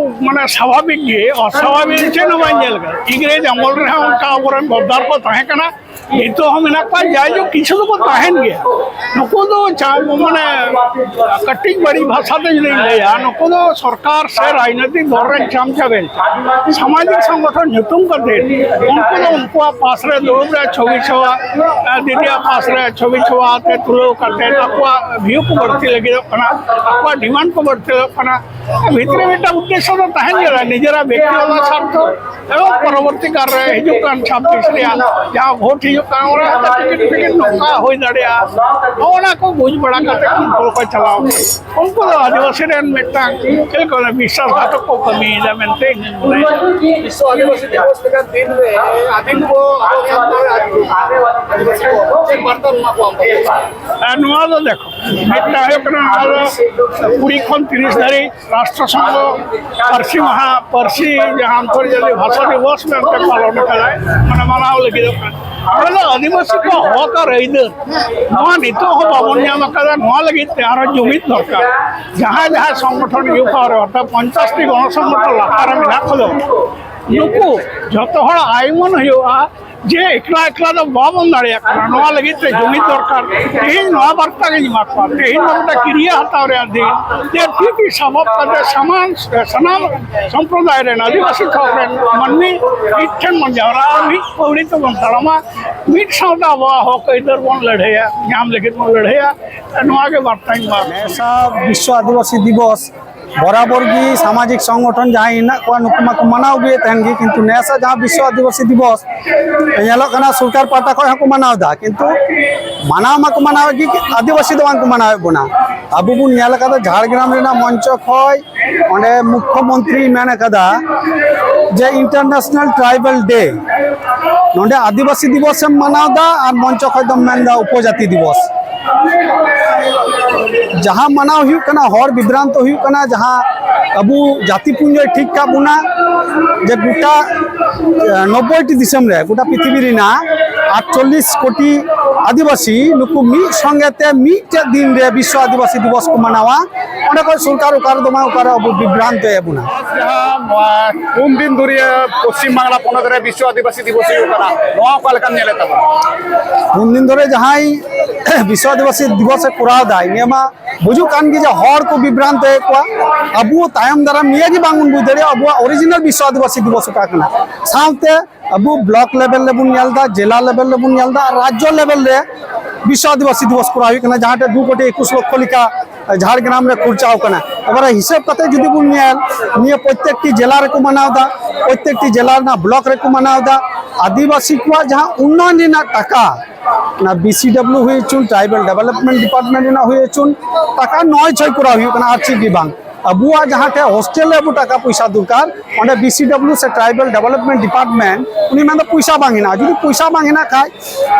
ᱢᱟᱱᱮ ᱥᱟᱵᱷᱟᱵᱤᱠ ᱜᱮ, ᱚᱥᱟᱵᱷᱟᱵᱤᱠ ᱪᱮᱫ ᱦᱚᱸ ᱵᱟᱹᱧ ᱧᱮᱞ ᱟᱠᱟᱫᱟ᱾ ᱤᱝᱨᱮᱡᱽ ᱟᱢᱚᱞ ᱨᱮᱦᱚᱸ ᱚᱱᱠᱟ ᱟᱵᱚᱨᱮᱱ ᱜᱚᱫᱫᱟᱨ ᱠᱚ ᱛᱟᱦᱮᱸ ᱠᱟᱱᱟ, ᱱᱤᱛᱚᱜ ᱦᱚᱸ ᱢᱮᱱᱟᱜ ᱠᱚᱣᱟ, ᱡᱟᱭᱡᱩᱜᱽ ᱠᱤᱪᱷᱩ ᱫᱚᱠᱚ ᱛᱟᱦᱮᱱ ᱜᱮᱭᱟ᱾ ᱱᱩᱠᱩ ᱫᱚ ᱪᱟ-, ᱢᱟᱱᱮ ᱠᱟᱹᱴᱤᱡ ᱵᱟᱹᱲᱤᱡ ᱵᱷᱟᱥᱟ ᱛᱮ ᱡᱩᱫᱤᱧ ᱞᱟᱹᱭᱟ, ᱱᱩᱠᱩ ᱫᱚ ᱥᱚᱨᱠᱟᱨ ᱥᱮ ᱨᱟᱡᱽᱱᱳᱭᱛᱤᱠ ᱫᱚᱞ ᱨᱮᱱ ᱪᱟᱢᱪᱟ ᱵᱮᱱ ᱥᱟᱢᱟᱡᱤᱠ ᱥᱚᱝᱜᱚᱴᱷᱚᱱ ᱧᱩᱛᱩᱢ ᱠᱟᱛᱮ ᱩᱱᱠᱩ ᱫᱚ ᱩᱱᱠᱩᱣᱟᱜ ᱯᱟᱥ ᱨᱮ ᱫᱩᱲᱩᱵ ᱨᱮ ᱪᱷᱚᱵᱤ ᱪᱷᱚᱵᱟ, ᱫᱤᱫᱤᱭᱟᱜ ᱯᱟᱥ ᱨᱮ ᱪᱷᱚᱵᱤ ᱪᱷᱚᱵᱟ ᱟᱛᱮ ᱛᱩᱞᱟᱹᱣ ᱠᱟᱛᱮ ᱟᱠᱚᱣᱟᱜ ᱵᱷᱤᱭᱩ ᱠᱚ ᱵᱟᱹᱲᱛᱤ ᱞᱟᱹᱜᱤᱫᱚᱜ ᱠᱟᱱᱟ, ᱟᱠᱚᱣᱟᱜ ᱰᱤᱢᱟᱱᱰ ᱠᱚ ᱵᱟᱹᱲᱛᱤ ᱞᱟᱹᱜᱤᱫᱚᱜ ᱠᱟᱱᱟ᱾ ᱵᱷᱤᱛᱨᱤ ᱢᱤᱫᱴᱟᱝ ᱩᱫᱽᱫᱮᱥᱥᱚ ᱫᱚ ᱛᱟᱦᱮᱱ ᱜᱮᱭᱟ, ᱱᱤᱡᱮᱨᱟᱜ ᱵᱮᱠᱛᱤᱜᱚᱛ ᱥᱟᱨᱛᱷᱚ ᱮᱵᱚᱝ ᱯᱚᱨᱚᱵᱚᱨᱛᱤ ᱠᱟᱞ ᱨᱮ ᱦᱤᱡᱩᱜ ᱠᱟᱱ ᱪᱷᱟᱵᱵᱤᱥ ᱨᱮᱭᱟᱜ ᱡᱟᱦᱟᱸ ᱵᱷᱳᱴ ᱦᱤᱡᱩᱜ ᱠᱟᱱᱟ, ᱚᱱᱟ ᱨᱮ ᱴᱤᱠᱤᱴ ᱯᱷᱤᱠᱤᱴ ᱱᱚᱝᱠᱟ ᱦᱩᱭ ᱫᱟᱲᱮᱭᱟᱜᱼᱟ, ᱚᱱᱟ ᱠᱚ ᱵᱩᱡᱽ ᱵᱟᱲᱟ ᱠᱟᱛᱮ ᱩᱱᱠᱩ ᱠᱚ ᱪᱟᱞᱟᱣ ᱠᱟᱱᱟ᱾ ᱩᱱᱠᱩ ᱫᱚ ᱟᱹᱫᱤᱵᱟᱹᱥᱤ ᱨᱮᱱ ᱢᱤᱫᱴᱟᱝ ᱪᱮᱫ ᱠᱚ ᱞᱟᱹᱭᱟ, ᱵᱤᱥᱥᱟᱥ ᱜᱷᱟᱛᱚᱠ ᱠᱚ ᱠᱟᱹᱢᱤᱭᱮᱫᱟ ᱢᱮᱱᱛᱮ ᱤᱧ ᱢᱚᱱᱮᱭᱟ᱾ ᱵᱤᱥᱥᱚ ᱟᱹᱫᱤᱵᱟᱹᱥᱤ ᱫᱤᱵᱚᱥ ᱞᱮᱠᱟᱱ ᱫᱤᱱ ᱨᱮ ᱟᱹᱫᱤᱢ ᱠᱚ, ᱟᱵᱚ ᱥᱟᱱᱛᱟᱲ ᱟᱹᱫᱤᱵᱟᱹᱥᱤ ᱠᱚ ᱪᱮᱫ ᱵᱟᱨᱛᱟ ᱮᱢᱟ ᱠᱚᱣᱟ? ᱟᱨ ᱱᱚᱣᱟ ᱫᱚ ᱫᱮᱠᱷᱚ, ᱢᱤᱫᱴᱟᱝ ᱦᱩᱭᱩᱜ ᱠᱟᱱᱟ, ᱱᱚᱣᱟ ᱫᱚ ᱠᱩᱲᱤ ᱠᱷᱚᱱ ᱛᱤᱨᱤᱥ ᱫᱷᱟᱹᱨᱤᱡ ᱨᱟᱥᱴᱨᱚ ᱥᱚᱝᱜᱷᱚ ᱯᱟᱹᱨᱥᱤ ᱢᱟᱦᱟ, ᱯᱟᱹᱨᱥᱤ ᱡᱟᱦᱟᱸ ᱟᱱᱛᱚᱨᱡᱟᱛᱤᱠ ᱵᱷᱟᱥᱟ ᱫᱤᱵᱚᱥ ᱢᱮᱱᱛᱮ ᱯᱟᱞᱚᱱ ᱠᱟᱫᱟᱭ, ᱢᱟᱱᱮ ᱢᱟᱱᱟᱣ ᱞᱟᱹᱜᱤᱫᱚᱜ ᱠᱟᱱᱟ᱾ ᱚᱱᱟ ᱫᱚ ᱟᱹᱫᱤᱵᱟᱹᱥᱤ ᱠᱚ ᱦᱚᱠ ᱟᱨ ᱟᱹᱭᱫᱟᱹᱨ, ᱱᱚᱣᱟ ᱱᱤᱛᱚᱜ ᱦᱚᱸ ᱵᱟᱵᱚᱱ ᱧᱟᱢ ᱟᱠᱟᱫᱟ᱾ ᱱᱚᱣᱟ ᱞᱟᱹᱜᱤᱫ ᱛᱮ ᱟᱨᱚ ᱡᱩᱢᱤᱫ ᱫᱚᱨᱠᱟᱨ᱾ ᱡᱟᱦᱟᱸᱭ ᱡᱟᱦᱟᱸᱭ ᱥᱚᱝᱜᱚᱴᱷᱚᱱ ᱤᱭᱩ ᱯᱟᱣᱟᱨ ᱨᱮ, ᱚᱨᱛᱷᱟᱛ ᱯᱚᱧᱪᱟᱥ ᱴᱤ ᱜᱚᱱᱚ ᱥᱚᱝᱜᱚᱴᱷᱚᱱ ᱞᱟᱛᱟᱨ ᱨᱮ ᱢᱮᱱᱟᱜ ᱠᱚᱫᱚ, ᱱᱩᱠᱩ ᱡᱷᱚᱛᱚ ᱦᱚᱲ ᱟᱭᱩᱢᱟᱹᱱ ᱦᱩᱭᱩᱜᱼᱟ ᱡᱮ ᱮᱠᱞᱟ ᱮᱠᱞᱟ ᱫᱚ ᱵᱟᱵᱚᱱ ᱫᱟᱲᱮᱭᱟᱜ ᱠᱟᱱᱟ, ᱱᱚᱣᱟ ᱞᱟᱹᱜᱤᱫ ᱛᱮ ᱡᱩᱢᱤᱫ ᱫᱚᱨᱠᱟᱨ᱾ ᱛᱮᱦᱮᱧ ᱱᱚᱣᱟ ᱵᱟᱨᱛᱟ ᱜᱤᱧ ᱮᱢᱟ ᱠᱚᱣᱟ, ᱛᱮᱦᱮᱧ ᱫᱚ ᱢᱤᱫᱴᱟᱝ ᱠᱤᱨᱭᱟᱹ ᱦᱟᱛᱟᱣ ᱨᱮᱭᱟᱜ ᱫᱤᱱ, ᱡᱮ ᱛᱤ ᱛᱤ ᱥᱟᱵᱟᱵ ᱠᱟᱛᱮ ᱥᱟᱢᱟᱱ, ᱥᱟᱱᱟᱢ ᱥᱚᱢᱯᱨᱚᱫᱟᱭ ᱨᱮᱱ ᱟᱹᱫᱤᱵᱟᱹᱥᱤ ᱛᱷᱚᱠ ᱨᱮᱱ ᱢᱟᱹᱱᱢᱤ ᱢᱤᱫ ᱴᱷᱮᱱ ᱵᱚᱱ ᱡᱟᱣᱨᱟᱜᱼᱟ, ᱢᱤᱫ ᱯᱟᱹᱣᱲᱤ ᱛᱮᱵᱚᱱ ᱛᱟᱲᱟᱢᱟ, ᱢᱤᱫ ᱥᱟᱶᱛᱮ ᱟᱵᱚᱣᱟᱜ ᱦᱚᱠ ᱟᱹᱭᱫᱟᱹᱨ ᱵᱚᱱ ᱞᱟᱹᱲᱦᱟᱹᱭᱟ, ᱧᱟᱢ ᱞᱟᱹᱜᱤᱫ ᱵᱚᱱ ᱞᱟᱹᱲᱦᱟᱹᱭᱟ᱾ ᱱᱚᱣᱟ ᱜᱮ ᱵᱟᱨᱛᱟᱧ ᱮᱢᱟ ᱠᱚᱣᱟ᱾ ᱱᱮᱥᱟ ᱵᱤᱥᱥᱚ ᱟᱹᱫᱤᱵᱟᱹᱥᱤ ᱫᱤᱵᱚᱥ ᱵᱚᱨᱟᱵᱚᱨ ᱜᱮ ᱥᱟᱢᱟᱡᱤᱠ ᱥᱚᱝᱜᱚᱴᱷᱚᱱ ᱡᱟᱦᱟᱸᱭ ᱦᱮᱱᱟᱜ ᱠᱚᱣᱟ, ᱱᱩᱠᱩ ᱢᱟᱠᱚ ᱢᱟᱱᱟᱣ ᱟᱹᱜᱩᱭᱮᱫ ᱛᱟᱦᱮᱱ ᱜᱮ, ᱠᱤᱱᱛᱩ ᱱᱮᱥᱟ ᱡᱟᱦᱟᱸ ᱵᱤᱥᱥᱚ ᱟᱹᱫᱤᱵᱟᱹᱥᱤ ᱫᱤᱵᱚᱥ ᱧᱮᱞᱚᱜ ᱠᱟᱱᱟ, ᱥᱚᱨᱠᱟᱨ ᱯᱟᱦᱴᱟ ᱠᱷᱚᱱ ᱦᱚᱸᱠᱚ ᱢᱟᱱᱟᱣ ᱮᱫᱟ, ᱠᱤᱱᱛᱩ ᱢᱟᱱᱟᱣ ᱢᱟᱠᱚ ᱢᱟᱱᱟᱣᱮᱫ ᱜᱮ, ᱟᱹᱫᱤᱵᱟᱹᱥᱤ ᱫᱚ ᱵᱟᱝᱠᱚ ᱢᱟᱱᱟᱣᱮᱫ ᱵᱚᱱᱟ᱾ ᱟᱵᱚ ᱵᱚᱱ ᱧᱮᱞ ᱟᱠᱟᱫᱟ, ᱡᱷᱟᱲᱜᱨᱟᱢ ᱨᱮᱱᱟᱜ ᱢᱚᱧᱪᱚ ᱠᱷᱚᱱ ᱚᱸᱰᱮ ᱢᱩᱠᱷᱭᱚᱢᱚᱱᱛᱨᱤᱭ ᱢᱮᱱ ᱟᱠᱟᱫᱟ ᱡᱮ International Tribal Day, ᱱᱚᱰᱮ ᱟᱹᱫᱤᱵᱟᱹᱥᱤ ᱫᱤᱵᱚᱥ ᱮᱢ ᱢᱟᱱᱟᱣ ᱮᱫᱟ ᱟᱨ ᱢᱚᱧᱪᱚ ᱠᱷᱚᱱ ᱫᱚᱢ ᱢᱮᱱ ᱮᱫᱟ ᱩᱯᱚᱡᱟᱛᱤ ᱫᱤᱵᱚᱥ᱾ ᱡᱟᱦᱟᱸ ᱢᱟᱱᱟᱣ ᱦᱩᱭᱩᱜ ᱠᱟᱱᱟ, ᱦᱚᱲ ᱵᱤᱵᱷᱨᱟᱱᱛᱚ ᱦᱩᱭᱩᱜ ᱠᱟᱱᱟ, ᱡᱟᱦᱟᱸ ᱟᱵᱚ ᱡᱟᱹᱛᱤ ᱯᱩᱸᱡᱤᱭ ᱴᱷᱤᱠ ᱠᱟᱜ ᱵᱚᱱᱟ ᱡᱮ ᱜᱚᱴᱟ, ᱮ, ᱱᱚᱵᱵᱳᱭ ᱴᱤ ᱫᱤᱥᱚᱢ ᱨᱮ, ᱜᱚᱴᱟ ᱯᱨᱤᱛᱷᱤᱵᱤ ᱨᱮᱱᱟᱜ ᱟᱴᱪᱚᱞᱞᱤᱥ ᱠᱳᱴᱤ ᱟᱹᱫᱤᱵᱟᱹᱥᱤ ᱱᱩᱠᱩ ᱢᱤᱫ ᱥᱚᱸᱜᱮ ᱛᱮ ᱢᱤᱫᱴᱮᱡ ᱫᱤᱱ ᱨᱮ ᱵᱤᱥᱥᱚ ᱟᱹᱫᱤᱵᱟᱹᱥᱤ ᱫᱤᱵᱚᱥ ᱠᱚ ᱢᱟᱱᱟᱣᱟ᱾ ᱚᱸᱰᱮ ᱠᱷᱚᱱ ᱥᱚᱨᱠᱟᱨ ᱚᱠᱟ ᱨᱮᱫᱚ ᱵᱟᱝ, ᱚᱠᱟ ᱨᱮ ᱟᱵᱚ ᱵᱤᱵᱷᱨᱟᱱᱛᱚᱭᱮᱫ ᱵᱚᱱᱟ᱾ ᱡᱟᱦᱟᱸ, ᱱᱚᱣᱟ ᱯᱩᱱ ᱫᱤᱱ ᱫᱷᱩᱨᱤᱭᱟᱹ ᱯᱚᱥᱪᱤᱢ ᱵᱟᱝᱞᱟ ᱯᱚᱱᱚᱛ ᱨᱮ ᱵᱤᱥᱥᱚ ᱟᱹᱫᱤᱵᱟᱹᱥᱤ ᱫᱤᱵᱚᱥ ᱦᱩᱭᱩᱜ ᱠᱟᱱᱟ, ᱱᱚᱣᱟ ᱚᱠᱟ ᱞᱮᱠᱟᱢ ᱧᱮᱞᱮᱫ ᱛᱟᱵᱚᱱᱟ? ᱯᱩᱱ ᱫᱤᱱ ᱫᱷᱚᱨᱮ ᱡᱟᱦᱟᱸᱭ ᱵᱤᱥᱥᱚ ᱟᱹᱫᱤᱵᱟᱹᱥᱤ ᱫᱤᱵᱚᱥ ᱮ ᱠᱚᱨᱟᱣ ᱮᱫᱟ, ᱤᱧᱟᱹᱜ ᱢᱟ ᱵᱩᱡᱩᱜ ᱠᱟᱱ ᱜᱮ ᱡᱮ ᱦᱚᱲ ᱠᱚ ᱵᱤᱵᱷᱨᱟᱱᱛᱚᱭᱮᱫ ᱠᱚᱣᱟ᱾ ᱟᱵᱚ ᱛᱟᱭᱚᱢ ᱫᱟᱨᱟᱢ ᱱᱤᱭᱟᱹ ᱜᱮ ᱵᱟᱝ ᱵᱚᱱ ᱵᱩᱡᱽ ᱫᱟᱲᱮᱭᱟᱜᱼᱟ ᱟᱵᱚᱣᱟᱜ ᱚᱨᱤᱡᱤᱱᱟᱞ ᱵᱤᱥᱥᱚ ᱟᱹᱫᱤᱵᱟᱹᱥᱤ ᱫᱤᱵᱚᱥ ᱚᱠᱟ ᱠᱟᱱᱟ᱾ ᱥᱟᱶᱛᱮ ᱟᱵᱚ ᱵᱞᱚᱠ ᱞᱮᱵᱮᱞ ᱨᱮᱵᱚᱱ ᱧᱮᱞ ᱮᱫᱟ, ᱡᱮᱞᱟ ᱞᱮᱵᱮᱞ ᱨᱮᱵᱚᱱ ᱧᱮᱞ ᱮᱫᱟ, ᱟᱨ ᱨᱟᱡᱽᱡᱚ ᱞᱮᱵᱮᱞ ᱨᱮ ᱵᱤᱥᱥᱚ ᱟᱹᱫᱤᱵᱟᱹᱥᱤ ᱫᱤᱵᱚᱥ ᱠᱚᱨᱟᱣ ᱦᱩᱭᱩᱜ ᱠᱟᱱᱟ, ᱡᱟᱦᱟᱸ ᱴᱷᱮᱱ ᱫᱩ ᱠᱳᱴᱤ ᱮᱠᱩᱥ ᱞᱚᱠᱠᱷᱚ ᱞᱮᱠᱟ ᱡᱷᱟᱲᱜᱨᱟᱢ ᱨᱮ ᱠᱷᱚᱨᱪᱟᱣ ᱠᱟᱱᱟ᱾ ᱮᱵᱟᱨᱮ ᱦᱤᱥᱟᱹᱵ ᱠᱟᱛᱮ ᱡᱩᱫᱤ ᱵᱚᱱ ᱧᱮᱞ, ᱱᱤᱭᱟᱹ ᱯᱨᱚᱛᱮᱠᱴᱤ ᱡᱮᱞᱟ ᱨᱮᱠᱚ ᱢᱟᱱᱟᱣ ᱮᱫᱟ, ᱯᱨᱚᱛᱮᱠᱴᱤ ᱡᱮᱞᱟ ᱨᱮᱱᱟᱜ ᱵᱞᱚᱠ ᱨᱮᱠᱚ ᱢᱟᱱᱟᱣ ᱮᱫᱟ᱾ ᱟᱹᱫᱤᱵᱟᱹᱥᱤ ᱠᱚᱣᱟᱜ ᱡᱟᱦᱟᱸ ᱩᱱᱱᱚᱭᱚᱱ ᱨᱮᱱᱟᱜ ᱴᱟᱠᱟ, ᱚᱱᱟ ᱵᱤ ᱥᱤ ᱰᱟᱵᱞᱤᱭᱩ ᱦᱩᱭ ᱦᱚᱪᱚᱱ, ᱴᱨᱟᱭᱵᱟᱞ ᱰᱮᱵᱷᱞᱚᱯᱢᱮᱱᱴ ᱰᱤᱯᱟᱨᱴᱢᱮᱱᱴ ᱨᱮᱱᱟᱜ ᱦᱩᱭ ᱦᱚᱪᱚᱱ, ᱴᱟᱠᱟ ᱱᱚᱭ ᱪᱷᱚᱭ ᱠᱚᱨᱟᱣ ᱦᱩᱭᱩᱜ ᱠᱟᱱᱟ, ᱟᱨ ᱪᱮᱫ ᱜᱮ ᱵᱟᱝ᱾ ᱟᱵᱚᱣᱟᱜ ᱡᱟᱦᱟᱸ ᱴᱷᱮᱱ ᱦᱳᱥᱴᱮᱞ ᱨᱮ ᱟᱵᱚ ᱴᱟᱠᱟ ᱯᱚᱭᱥᱟ ᱫᱚᱨᱠᱟᱨ, ᱚᱸᱰᱮ ᱵᱤ ᱥᱤ ᱰᱟᱵᱞᱤᱭᱩ ᱥᱮ ᱴᱨᱟᱭᱵᱟᱞ ᱰᱮᱵᱷᱞᱚᱯᱢᱮᱱᱴ ᱰᱤᱯᱟᱨᱴᱢᱮᱱᱴ ᱩᱱᱤ ᱢᱮᱱᱫᱟ ᱯᱚᱭᱥᱟ ᱵᱟᱝ ᱦᱮᱱᱟᱜᱼᱟ᱾ ᱡᱩᱫᱤ ᱯᱚᱭᱥᱟ ᱵᱟᱝ ᱦᱮᱱᱟᱜ ᱠᱷᱟᱡ,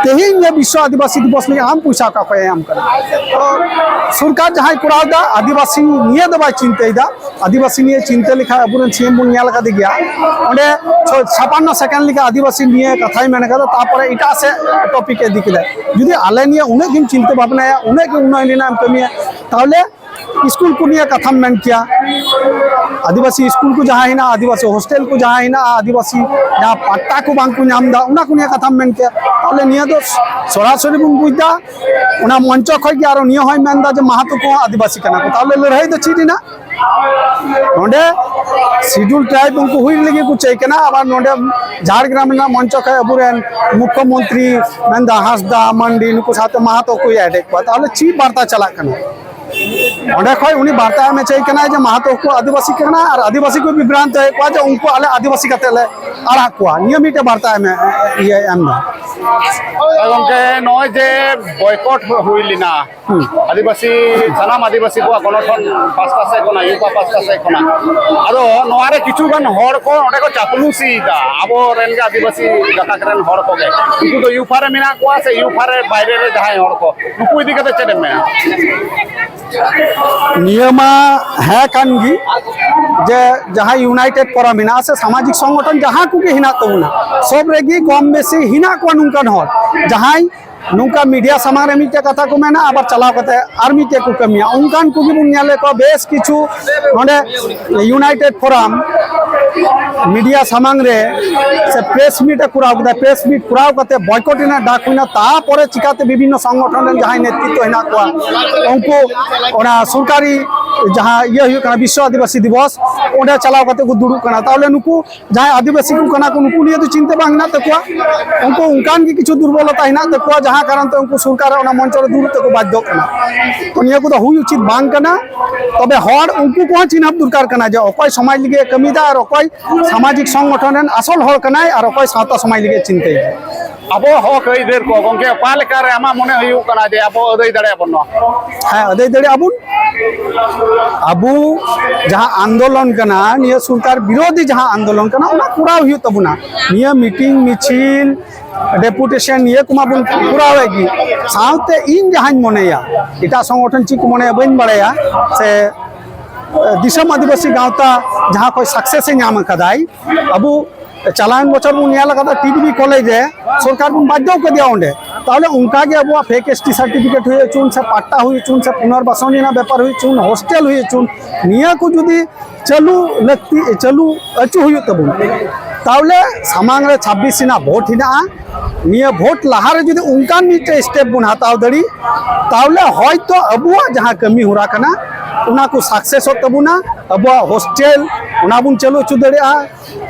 ᱛᱮᱦᱮᱧ ᱡᱮ ᱵᱤᱥᱥᱚ ᱟᱹᱫᱤᱵᱟᱹᱥᱤ ᱫᱤᱵᱚᱥ ᱞᱟᱹᱜᱤᱫ ᱟᱢ ᱯᱚᱭᱥᱟ ᱚᱠᱟ ᱠᱷᱚᱱ ᱮᱢ ᱠᱟᱱᱟ? ᱛᱚ ᱥᱚᱨᱠᱟᱨ ᱡᱟᱦᱟᱸᱭ ᱠᱚᱨᱟᱣ ᱮᱫᱟ, ᱟᱹᱫᱤᱵᱟᱹᱥᱤ ᱱᱤᱭᱮ ᱫᱚ ᱵᱟᱭ ᱪᱤᱱᱛᱟᱹᱭᱮᱫᱟ᱾ ᱟᱹᱫᱤᱵᱟᱥᱤ ᱱᱤᱭᱮ ᱪᱤᱱᱛᱟᱹ ᱞᱮᱠᱷᱟᱱ ᱟᱵᱚᱨᱮᱱ ᱥᱤ ᱮᱢ ᱵᱚᱱ ᱧᱮᱞ ᱟᱠᱟᱫᱮ ᱜᱮᱭᱟ, ᱚᱸᱰᱮ ᱪᱷᱚ- ᱪᱷᱟᱯᱟᱱᱱᱚ ᱥᱮᱠᱮᱱᱰ ᱞᱮᱠᱟ ᱟᱹᱫᱤᱵᱟᱹᱥᱤ ᱱᱤᱭᱮ ᱠᱟᱛᱷᱟᱭ ᱢᱮᱱ ᱟᱠᱟᱫᱟ, ᱛᱟᱨᱯᱚᱨᱮ ᱮᱴᱟᱜ ᱥᱮᱫ ᱴᱚᱯᱤᱠ ᱮ ᱤᱫᱤ ᱠᱮᱫᱟ᱾ ᱡᱩᱫᱤ ᱟᱞᱮ ᱱᱤᱭᱮ ᱩᱱᱟᱹᱜ ᱜᱮᱢ ᱪᱤᱱᱛᱟᱹ ᱵᱷᱟᱵᱽᱱᱟᱭᱟ, ᱩᱱᱟᱹᱜ ᱜᱮ ᱩᱱᱱᱚᱭᱚᱱ ᱨᱮᱱᱟᱜ ᱮᱢ ᱠᱟᱹᱢᱤᱭᱟ, ᱛᱟᱦᱚᱞᱮ ᱥᱠᱩᱞ ᱠᱚ ᱱᱤᱭᱮ ᱠᱟᱛᱷᱟᱢ ᱢᱮᱱ ᱠᱮᱭᱟ, ᱟᱹᱫᱤᱵᱟᱹᱥᱤ ᱥᱠᱩᱞ ᱠᱚ ᱡᱟᱦᱟᱸ ᱦᱮᱱᱟᱜᱼᱟ, ᱟᱹᱫᱤᱵᱟᱹᱥᱤ ᱦᱳᱥᱴᱮᱞ ᱠᱚ ᱡᱟᱦᱟᱸ ᱦᱮᱱᱟᱜᱼᱟ, ᱟᱹᱫᱤᱵᱟᱹᱥᱤ ᱡᱟᱦᱟᱸ ᱯᱟᱴᱴᱟ ᱠᱚ ᱵᱟᱝ ᱠᱚ ᱧᱟᱢ ᱮᱫᱟ, ᱚᱱᱟ ᱠᱚ ᱱᱤᱭᱮ ᱠᱟᱛᱷᱟᱢ ᱢᱮᱱ ᱠᱮᱭᱟ, ᱛᱟᱦᱚᱞᱮ ᱱᱤᱭᱟᱹ ᱫᱚ ᱥᱚᱨᱟᱥᱚᱨᱤ ᱵᱚᱱ ᱵᱩᱡᱽ ᱮᱫᱟ᱾ ᱚᱱᱟ ᱢᱚᱧᱪᱚ ᱠᱷᱚᱡ ᱜᱮ ᱟᱨᱚ ᱱᱤᱭᱟᱹ ᱦᱚᱸᱭ ᱢᱮᱱ ᱮᱫᱟ ᱡᱮ ᱢᱟᱦᱟᱛᱚ ᱠᱚᱦᱚᱸ ᱟᱹᱫᱤᱵᱟᱹᱥᱤ ᱠᱟᱱᱟ ᱠᱚ, ᱛᱟᱦᱚᱞᱮ ᱞᱟᱹᱲᱦᱟᱹᱭ ᱫᱚ ᱪᱮᱫ ᱨᱮᱱᱟᱜ? ᱱᱚᱰᱮ ᱥᱤᱰᱩᱞ ᱴᱨᱟᱭᱤᱵ ᱩᱱᱠᱩ ᱦᱩᱭ ᱞᱟᱹᱜᱤᱫ ᱠᱚ ᱪᱟᱹᱭ ᱠᱟᱱᱟ, ᱟᱵᱟᱨ ᱱᱚᱰᱮ ᱡᱷᱟᱲᱜᱨᱟᱢ ᱨᱮᱱᱟᱜ ᱢᱚᱧᱪᱚ ᱠᱷᱚᱡ ᱟᱵᱚᱨᱮᱱ ᱢᱩᱠᱠᱷᱚᱢᱚᱱᱛᱨᱤ ᱢᱮᱱᱫᱟ ᱦᱟᱸᱥᱫᱟ, ᱢᱟᱱᱰᱤ, ᱱᱩᱠᱩ ᱥᱟᱶᱛᱮ ᱢᱟᱦᱟᱛᱚ ᱠᱚ ᱮᱰ ᱮᱫ ᱠᱚᱣᱟ, ᱛᱟᱦᱚᱞᱮ ᱪᱮᱫ ᱵᱟᱨᱛᱟ ᱪᱟᱞᱟᱜ ᱠᱟᱱᱟ? ᱚᱸᱰᱮ ᱠᱷᱚᱡ ᱩᱱᱤ ᱵᱟᱨᱛᱟ ᱮᱢ ᱪᱟᱹᱭ ᱠᱟᱱᱟ ᱡᱮ ᱢᱟᱦᱟᱛᱚ ᱠᱚ ᱟᱹᱫᱤᱵᱟᱹᱥᱤ ᱠᱟᱱᱟ, ᱟᱨ ᱟᱹᱫᱤᱵᱟᱹᱥᱤ ᱠᱚ ᱵᱤᱵᱷᱨᱟᱱᱛᱚᱭᱮᱫ ᱠᱚᱣᱟ ᱡᱮ ᱩᱱᱠᱩ ᱟᱞᱮ ᱟᱹᱫᱤᱵᱟᱹᱥᱤ ᱠᱟᱛᱮ ᱞᱮ ᱟᱲᱟᱜ ᱠᱚᱣᱟ, ᱱᱤᱭᱟᱹ ᱢᱤᱫᱴᱮᱡ ᱵᱟᱨᱛᱟ ᱮᱢ, ᱤᱭᱟᱹ ᱮᱢ ᱮᱫᱟ᱾ ᱟᱨ ᱜᱚᱢᱠᱮ, ᱱᱚᱜᱼᱚᱭ ᱡᱮ ᱵᱚᱭᱠᱚᱴ ᱦᱩᱭ ᱞᱮᱱᱟ, ᱦᱩᱸ᱾ ᱟᱹᱫᱤᱵᱟᱹᱥᱤ, ᱥᱟᱱᱟᱢ ᱟᱹᱫᱤᱵᱟᱹᱥᱤ ᱠᱚᱣᱟᱜ ᱜᱚᱱᱚᱴᱷᱚᱱ ᱯᱟᱥᱴᱟ ᱥᱮᱫ ᱠᱷᱚᱱᱟᱜ, ᱭᱩᱯᱟ ᱯᱟᱥᱴᱟ ᱥᱮᱫ ᱠᱷᱚᱱᱟᱜ, ᱟᱫᱚ ᱱᱚᱣᱟ ᱨᱮ ᱠᱤᱪᱷᱩ ᱜᱟᱱ ᱦᱚᱲ ᱠᱚ ᱚᱸᱰᱮ ᱠᱚ ᱪᱟᱯᱞᱩᱥᱤᱭᱮᱫᱟ, ᱟᱵᱚᱨᱮᱱ ᱜᱮ ᱟᱹᱫᱤᱵᱟᱹᱥᱤ ᱜᱟᱛᱟᱠ ᱨᱮᱱ ᱦᱚᱲ ᱠᱚᱜᱮ, ᱩᱱᱠᱩ ᱫᱚ ᱭᱩᱯᱟ ᱨᱮ ᱢᱮᱱᱟᱜ ᱠᱚᱣᱟ ᱥᱮ ᱭᱩᱯᱟ ᱨᱮ ᱵᱟᱭᱨᱮ ᱨᱮ ᱡᱟᱦᱟᱸᱭ ᱦᱚᱲ ᱠᱚ, ᱱᱩᱠᱩ ᱤᱫᱤ ᱠᱟᱛᱮ ᱪᱮᱫ ᱮᱢ ᱢᱮᱱᱟ? ᱱᱤᱭᱟᱹ ᱢᱟ ᱦᱮᱸ ᱠᱟᱱ ᱜᱮ, ᱡᱮ ᱡᱟᱦᱟᱸᱭ ᱤᱭᱩᱱᱟᱭᱴᱮᱰ ᱯᱷᱳᱨᱟᱢ ᱦᱮᱱᱟᱜᱼᱟ ᱥᱮ ᱥᱟᱢᱟᱡᱤᱠ ᱥᱚᱝᱜᱚᱴᱷᱚᱱ ᱡᱟᱦᱟᱸ ᱠᱚᱜᱮ ᱦᱮᱱᱟᱜ ᱛᱟᱵᱚᱱᱟ, ᱥᱚᱵ ᱨᱮᱜᱮ ᱠᱚᱢ ᱵᱮᱥᱤ ᱦᱮᱱᱟᱜ ᱠᱚᱣᱟ ᱱᱚᱝᱠᱟᱱ ᱦᱚᱲ, ᱡᱟᱦᱟᱸᱭ ᱱᱚᱝᱠᱟ ᱢᱤᱰᱤᱭᱟ ᱥᱟᱢᱟᱝ ᱨᱮ ᱢᱤᱫᱴᱮᱡ ᱠᱟᱛᱷᱟ ᱠᱚ ᱢᱮᱱᱟ, ᱟᱵᱟᱨ ᱪᱟᱞᱟᱣ ᱠᱟᱛᱮ ᱟᱨ ᱢᱤᱫᱴᱮᱡ ᱠᱚ ᱠᱟᱹᱢᱤᱭᱟ᱾ ᱚᱱᱠᱟᱱ ᱠᱚᱜᱮ ᱵᱚᱱ ᱧᱮᱞᱮᱫ ᱠᱚᱣᱟ ᱵᱮᱥ ᱠᱤᱪᱷᱩ ᱱᱚᱰᱮ ᱤᱭᱩᱱᱟᱭᱴᱮᱰ ᱯᱷᱳᱨᱟᱢ ᱢᱤᱰᱤᱭᱟ ᱥᱟᱢᱟᱝ ᱨᱮ ᱥᱮ ᱯᱨᱮᱥ ᱢᱤᱴ ᱮ ᱠᱚᱨᱟᱣ ᱠᱮᱫᱟ, ᱯᱨᱮᱥ ᱢᱤᱴ ᱠᱚᱨᱟᱣ ᱠᱟᱛᱮ ᱵᱚᱭᱠᱚᱴ ᱨᱮᱱᱟᱜ ᱰᱟᱠ ᱦᱩᱭᱱᱟ᱾ ᱛᱟᱨᱯᱚᱨᱮ ᱪᱤᱠᱟᱛᱮ ᱵᱤᱵᱷᱤᱱᱱᱚ ᱥᱚᱝᱜᱚᱴᱷᱚᱱ ᱨᱮᱱ ᱡᱟᱦᱟᱸᱭ ᱱᱮᱛᱨᱤᱛᱛᱚ ᱦᱮᱱᱟᱜ ᱠᱚᱣᱟ, ᱩᱱᱠᱩ ᱚᱱᱟ ᱥᱚᱨᱠᱟᱨᱤ ᱡᱟᱦᱟᱸ ᱤᱭᱟᱹ ᱦᱩᱭᱩᱜ ᱠᱟᱱᱟ, ᱵᱤᱥᱥᱚ ᱟᱹᱫᱤᱵᱟᱹᱥᱤ ᱫᱤᱵᱚᱥ, ᱚᱸᱰᱮ ᱪᱟᱞᱟᱣ ᱠᱟᱛᱮ ᱠᱚ ᱫᱩᱲᱩᱵ ᱠᱟᱱᱟ᱾ ᱛᱟᱦᱚᱞᱮ ᱱᱩᱠᱩ ᱡᱟᱦᱟᱸᱭ ᱟᱹᱫᱤᱵᱟᱹᱥᱤ ᱠᱚ ᱠᱟᱱᱟ ᱠᱚ, ᱱᱩᱠᱩ ᱱᱤᱭᱮ ᱫᱚ ᱪᱤᱱᱛᱟᱹ ᱵᱟᱝ ᱦᱮᱱᱟᱜ ᱛᱟᱠᱚᱣᱟ᱾ ᱩᱱᱠᱩ ᱚᱱᱠᱟᱱ ᱜᱮ ᱠᱤᱪᱷᱩ ᱫᱩᱨᱵᱚᱞᱚᱛᱟ ᱦᱮᱱᱟᱜ ᱛᱟᱠᱚᱣᱟ, ᱡᱟᱦᱟᱸ ᱠᱟᱨᱚᱱ ᱛᱮ ᱩᱱᱠᱩ ᱥᱚᱨᱠᱟᱨᱟᱜ ᱚᱱᱟ ᱢᱚᱧᱪᱚ ᱨᱮ ᱫᱩᱲᱩᱵ ᱛᱮᱠᱚ ᱵᱟᱫᱽᱫᱷᱚᱜ ᱠᱟᱱᱟ᱾ ᱛᱚ, ᱱᱤᱭᱟᱹ ᱠᱚᱫᱚ ᱦᱩᱭ ᱩᱪᱤᱛ ᱵᱟᱝ ᱠᱟᱱᱟ᱾ ᱛᱚᱵᱮ ᱦᱚᱲ ᱩᱱᱠᱩ ᱠᱚᱦᱚᱸ ᱪᱤᱱᱦᱟᱹᱯ ᱫᱚᱨᱠᱟᱨ ᱠᱟᱱᱟ ᱡᱮ ᱚᱠᱚᱭ ᱥᱚᱢᱟᱡᱽ ᱞᱟᱹᱜᱤᱫ ᱮ ᱠᱟᱹᱢᱤᱭᱮᱫᱟ ᱟᱨ ᱚᱠᱚᱭ ᱥᱟᱢᱟᱡᱤᱠ ᱥᱚᱝᱜᱚᱴᱷᱚᱱ ᱨᱮᱱ ᱟᱥᱚᱞ ᱦᱚᱲ ᱠᱟᱱᱟᱭ ᱟᱨ ᱚᱠᱚᱭ ᱥᱟᱶᱛᱟ ᱥᱚᱢᱟᱡᱽ ᱞᱟᱹᱜᱤᱫ ᱮ ᱪᱤᱱᱛᱟᱹᱭᱮᱫᱟ᱾ ᱟᱵᱚ ᱦᱚᱠ ᱟᱹᱭᱫᱟᱹᱨ ᱠᱚ, ᱜᱚᱢᱠᱮ, ᱚᱠᱟ ᱞᱮᱠᱟᱨᱮ ᱟᱢᱟᱜ ᱢᱚᱱᱮ ᱦᱩᱭᱩᱜ ᱠᱟᱱᱟ ᱡᱮ ᱟᱵᱚ ᱟᱹᱫᱟᱹᱭ ᱫᱟᱲᱮᱭᱟᱜᱼᱟ ᱵᱚᱱ ᱱᱚᱣᱟ? ᱦᱮᱸ, ᱟᱹᱫᱟᱹᱭ ᱫᱟᱲᱮᱭᱟᱜᱼᱟ ᱵᱚᱱ᱾ ᱟᱵᱚ ᱡᱟᱦᱟᱸ ᱟᱱᱫᱳᱞᱚᱱ ᱠᱟᱱᱟ, ᱱᱤᱭᱟᱹ ᱥᱚᱨᱠᱟᱨ ᱵᱤᱨᱳᱫᱷᱤ ᱡᱟᱦᱟᱸ ᱟᱱᱫᱳᱞᱚᱱ ᱠᱟᱱᱟ, ᱚᱱᱟ ᱠᱚᱨᱟᱣ ᱦᱩᱭᱩᱜ ᱛᱟᱵᱚᱱᱟ᱾ ᱱᱤᱭᱟᱹ ᱢᱤᱴᱤᱝ, ᱢᱤᱪᱷᱤᱞ, ᱰᱮᱯᱩᱴᱮᱥᱚᱱ, ᱱᱤᱭᱟᱹ ᱠᱚᱢᱟ ᱵᱚᱱ ᱠᱚᱨᱟᱣᱮᱫ ᱜᱮ᱾ ᱥᱟᱶᱛᱮ ᱤᱧ ᱡᱟᱦᱟᱸᱧ ᱢᱚᱱᱮᱭᱟ, ᱮᱴᱟᱜ ᱥᱚᱝᱜᱚᱴᱷᱚᱱ ᱪᱮᱫ ᱠᱚ ᱢᱚᱱᱮᱭᱟ ᱵᱟᱹᱧ ᱵᱟᱲᱟᱭᱟ, ᱥᱮ ᱫᱤᱥᱚᱢ ᱟᱹᱫᱤᱵᱟᱹᱥᱤ ᱜᱟᱶᱛᱟ ᱡᱟᱦᱟᱸ ᱠᱷᱚᱱ ᱥᱟᱠᱥᱮᱥ ᱮ ᱧᱟᱢ ᱟᱠᱟᱫᱟᱭ, ᱟᱵᱚ ᱪᱟᱞᱟᱣᱮᱱ ᱵᱚᱪᱷᱚᱨ ᱵᱚᱱ ᱧᱮᱞ ᱟᱠᱟᱫᱟ, ᱴᱤ ᱰᱤ ᱵᱤ ᱠᱚᱞᱮᱡᱽ ᱨᱮ ᱥᱚᱨᱠᱟᱨ ᱵᱚᱱ ᱵᱟᱫᱽᱫᱷᱚ ᱠᱮᱫᱮᱭᱟ ᱚᱸᱰᱮ᱾ ᱛᱟᱦᱚᱞᱮ ᱚᱱᱠᱟ ᱜᱮ ᱟᱵᱚᱣᱟᱜ ᱯᱷᱮᱠ ᱮᱥ ᱴᱤ ᱥᱟᱨᱴᱤᱯᱷᱤᱠᱮᱴ ᱦᱩᱭ ᱦᱚᱪᱚᱱ, ᱥᱮ ᱯᱟᱴᱴᱟ ᱦᱩᱭ ᱦᱚᱪᱚᱱ, ᱥᱮ ᱯᱩᱱᱚᱨᱵᱟᱥᱚᱱ ᱨᱮᱱᱟᱜ ᱵᱮᱯᱟᱨ ᱦᱩᱭ ᱦᱚᱪᱚᱱ, ᱦᱳᱥᱴᱮᱞ ᱦᱩᱭ ᱦᱚᱪᱚᱱ, ᱱᱤᱭᱟᱹ ᱠᱚ ᱡᱩᱫᱤ ᱪᱟᱹᱞᱩ ᱞᱟᱹᱠᱛᱤ, ᱪᱟᱹᱞᱩ ᱦᱚᱪᱚ ᱦᱩᱭᱩᱜ ᱛᱟᱵᱚᱱᱟ, ᱛᱟᱦᱚᱞᱮ ᱥᱟᱢᱟᱝ ᱨᱮ ᱪᱷᱟᱵᱵᱤᱥ ᱨᱮᱱᱟᱜ ᱵᱷᱳᱴ ᱦᱮᱱᱟᱜᱼᱟ᱾ ᱱᱤᱭᱟᱹ ᱵᱷᱳᱴ ᱞᱟᱦᱟᱨᱮ ᱡᱩᱫᱤ ᱚᱱᱠᱟᱱ ᱢᱤᱫᱴᱮᱡ ᱥᱴᱮᱯ ᱵᱚᱱ ᱦᱟᱛᱟᱣ ᱫᱟᱲᱮ, ᱛᱟᱦᱚᱞᱮ ᱦᱚᱭᱛᱚ ᱟᱵᱚᱣᱟᱜ ᱡᱟᱦᱟᱸ ᱠᱟᱹᱢᱤ ᱦᱚᱨᱟ ᱠᱟᱱᱟ, ᱚᱱᱟ ᱠᱚ ᱥᱟᱠᱥᱮᱥᱚᱜ ᱛᱟᱵᱚᱱᱟ᱾ ᱟᱵᱚᱣᱟᱜ ᱦᱳᱥᱴᱮᱞ, ᱚᱱᱟ ᱵᱚᱱ ᱪᱟᱹᱞᱩ ᱦᱚᱪᱚ ᱫᱟᱲᱮᱭᱟᱜᱼᱟ᱾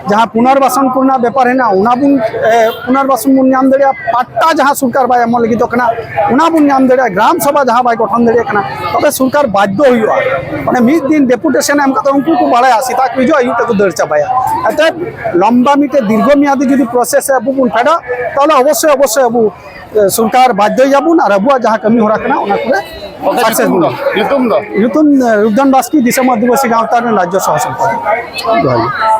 ᱡᱟᱦᱟᱸ ᱯᱩᱱᱚᱨᱵᱟᱥᱚᱱ ᱠᱚᱨᱮᱱᱟᱜ ᱵᱮᱯᱟᱨ ᱦᱮᱱᱟᱜᱼᱟ, ᱚᱱᱟ ᱵᱚᱱ, ᱮ, ᱯᱩᱱᱚᱨᱵᱟᱥᱚᱱ ᱵᱚᱱ ᱧᱟᱢ ᱫᱟᱲᱮᱭᱟᱜᱼᱟ᱾ ᱯᱟᱴᱴᱟ ᱡᱟᱦᱟᱸ ᱥᱚᱨᱠᱟᱨ ᱵᱟᱭ ᱮᱢᱚᱜ ᱞᱟᱹᱜᱤᱫᱚᱜ ᱠᱟᱱᱟ, ᱚᱱᱟ ᱵᱚᱱ ᱧᱟᱢ ᱫᱟᱲᱮᱭᱟᱜᱼᱟ᱾ ᱜᱨᱟᱢ ᱥᱚᱵᱷᱟ ᱡᱟᱦᱟᱸ ᱵᱟᱭ ᱜᱚᱴᱷᱚᱱ ᱫᱟᱲᱮᱭᱟᱜ ᱠᱟᱱᱟ, ᱛᱚᱵᱮ ᱥᱚᱨᱠᱟᱨ ᱵᱟᱫᱽᱫᱷᱚ ᱦᱩᱭᱩᱜᱼᱟ᱾ ᱢᱟᱱᱮ ᱢᱤᱫ ᱫᱤᱱ ᱰᱮᱯᱩᱴᱮᱥᱚᱱ ᱮᱢ ᱠᱟᱛᱮ ᱩᱱᱠᱩ ᱠᱚ ᱵᱟᱲᱟᱭᱟ, ᱥᱮᱛᱟᱜ ᱠᱚ ᱦᱤᱡᱩᱜᱼᱟ, ᱟᱹᱭᱩᱵ ᱛᱮᱠᱚ ᱫᱟᱹᱲ ᱪᱟᱵᱟᱭᱟ᱾ ᱮᱱᱛᱮᱫ ᱞᱚᱢᱵᱟ ᱢᱤᱫᱴᱮᱡ ᱫᱤᱨᱜᱷᱚ ᱢᱮᱭᱟᱫᱤ ᱡᱩᱫᱤ ᱯᱨᱚᱥᱮᱥ ᱨᱮ ᱟᱵᱚ ᱵᱚᱱ ᱯᱷᱮᱰᱟ, ᱛᱟᱦᱚᱞᱮ ᱚᱵᱚᱥᱥᱳᱭ, ᱚᱵᱚᱥᱥᱳᱭ ᱟᱵᱚ, ᱮ, ᱥᱚᱨᱠᱟᱨ ᱵᱟᱫᱽᱫᱷᱚᱭᱟᱵᱚᱱ ᱟᱨ ᱟᱵᱚᱣᱟᱜ ᱡᱟᱦᱟᱸ ᱠᱟᱹᱢᱤ ᱦᱚᱨᱟ ᱠᱟᱱᱟ, ᱚᱱᱟ ᱠᱚᱨᱮ ᱜᱚᱢᱠᱮ, ᱥᱟᱠᱥᱮᱥ ᱧᱩᱛᱩᱢ ᱫᱚ? ᱵᱚᱱ ᱧᱩᱛᱩᱢ ᱫᱚ? ᱧᱩᱛᱩᱢ, ᱮ, ᱨᱩᱯᱫᱷᱚᱱ ᱵᱟᱥᱠᱮ, ᱫᱤᱥᱚᱢ ᱟᱹᱫᱤᱵᱟᱹᱥᱤ ᱜᱟᱶᱛᱟ ᱨᱮᱱ ᱨᱟᱡᱽᱡᱚ ᱥᱚᱦᱚ ᱥᱚᱢᱯᱟᱫᱚᱠ᱾ ᱡᱚᱦᱟᱨ ᱜᱮ᱾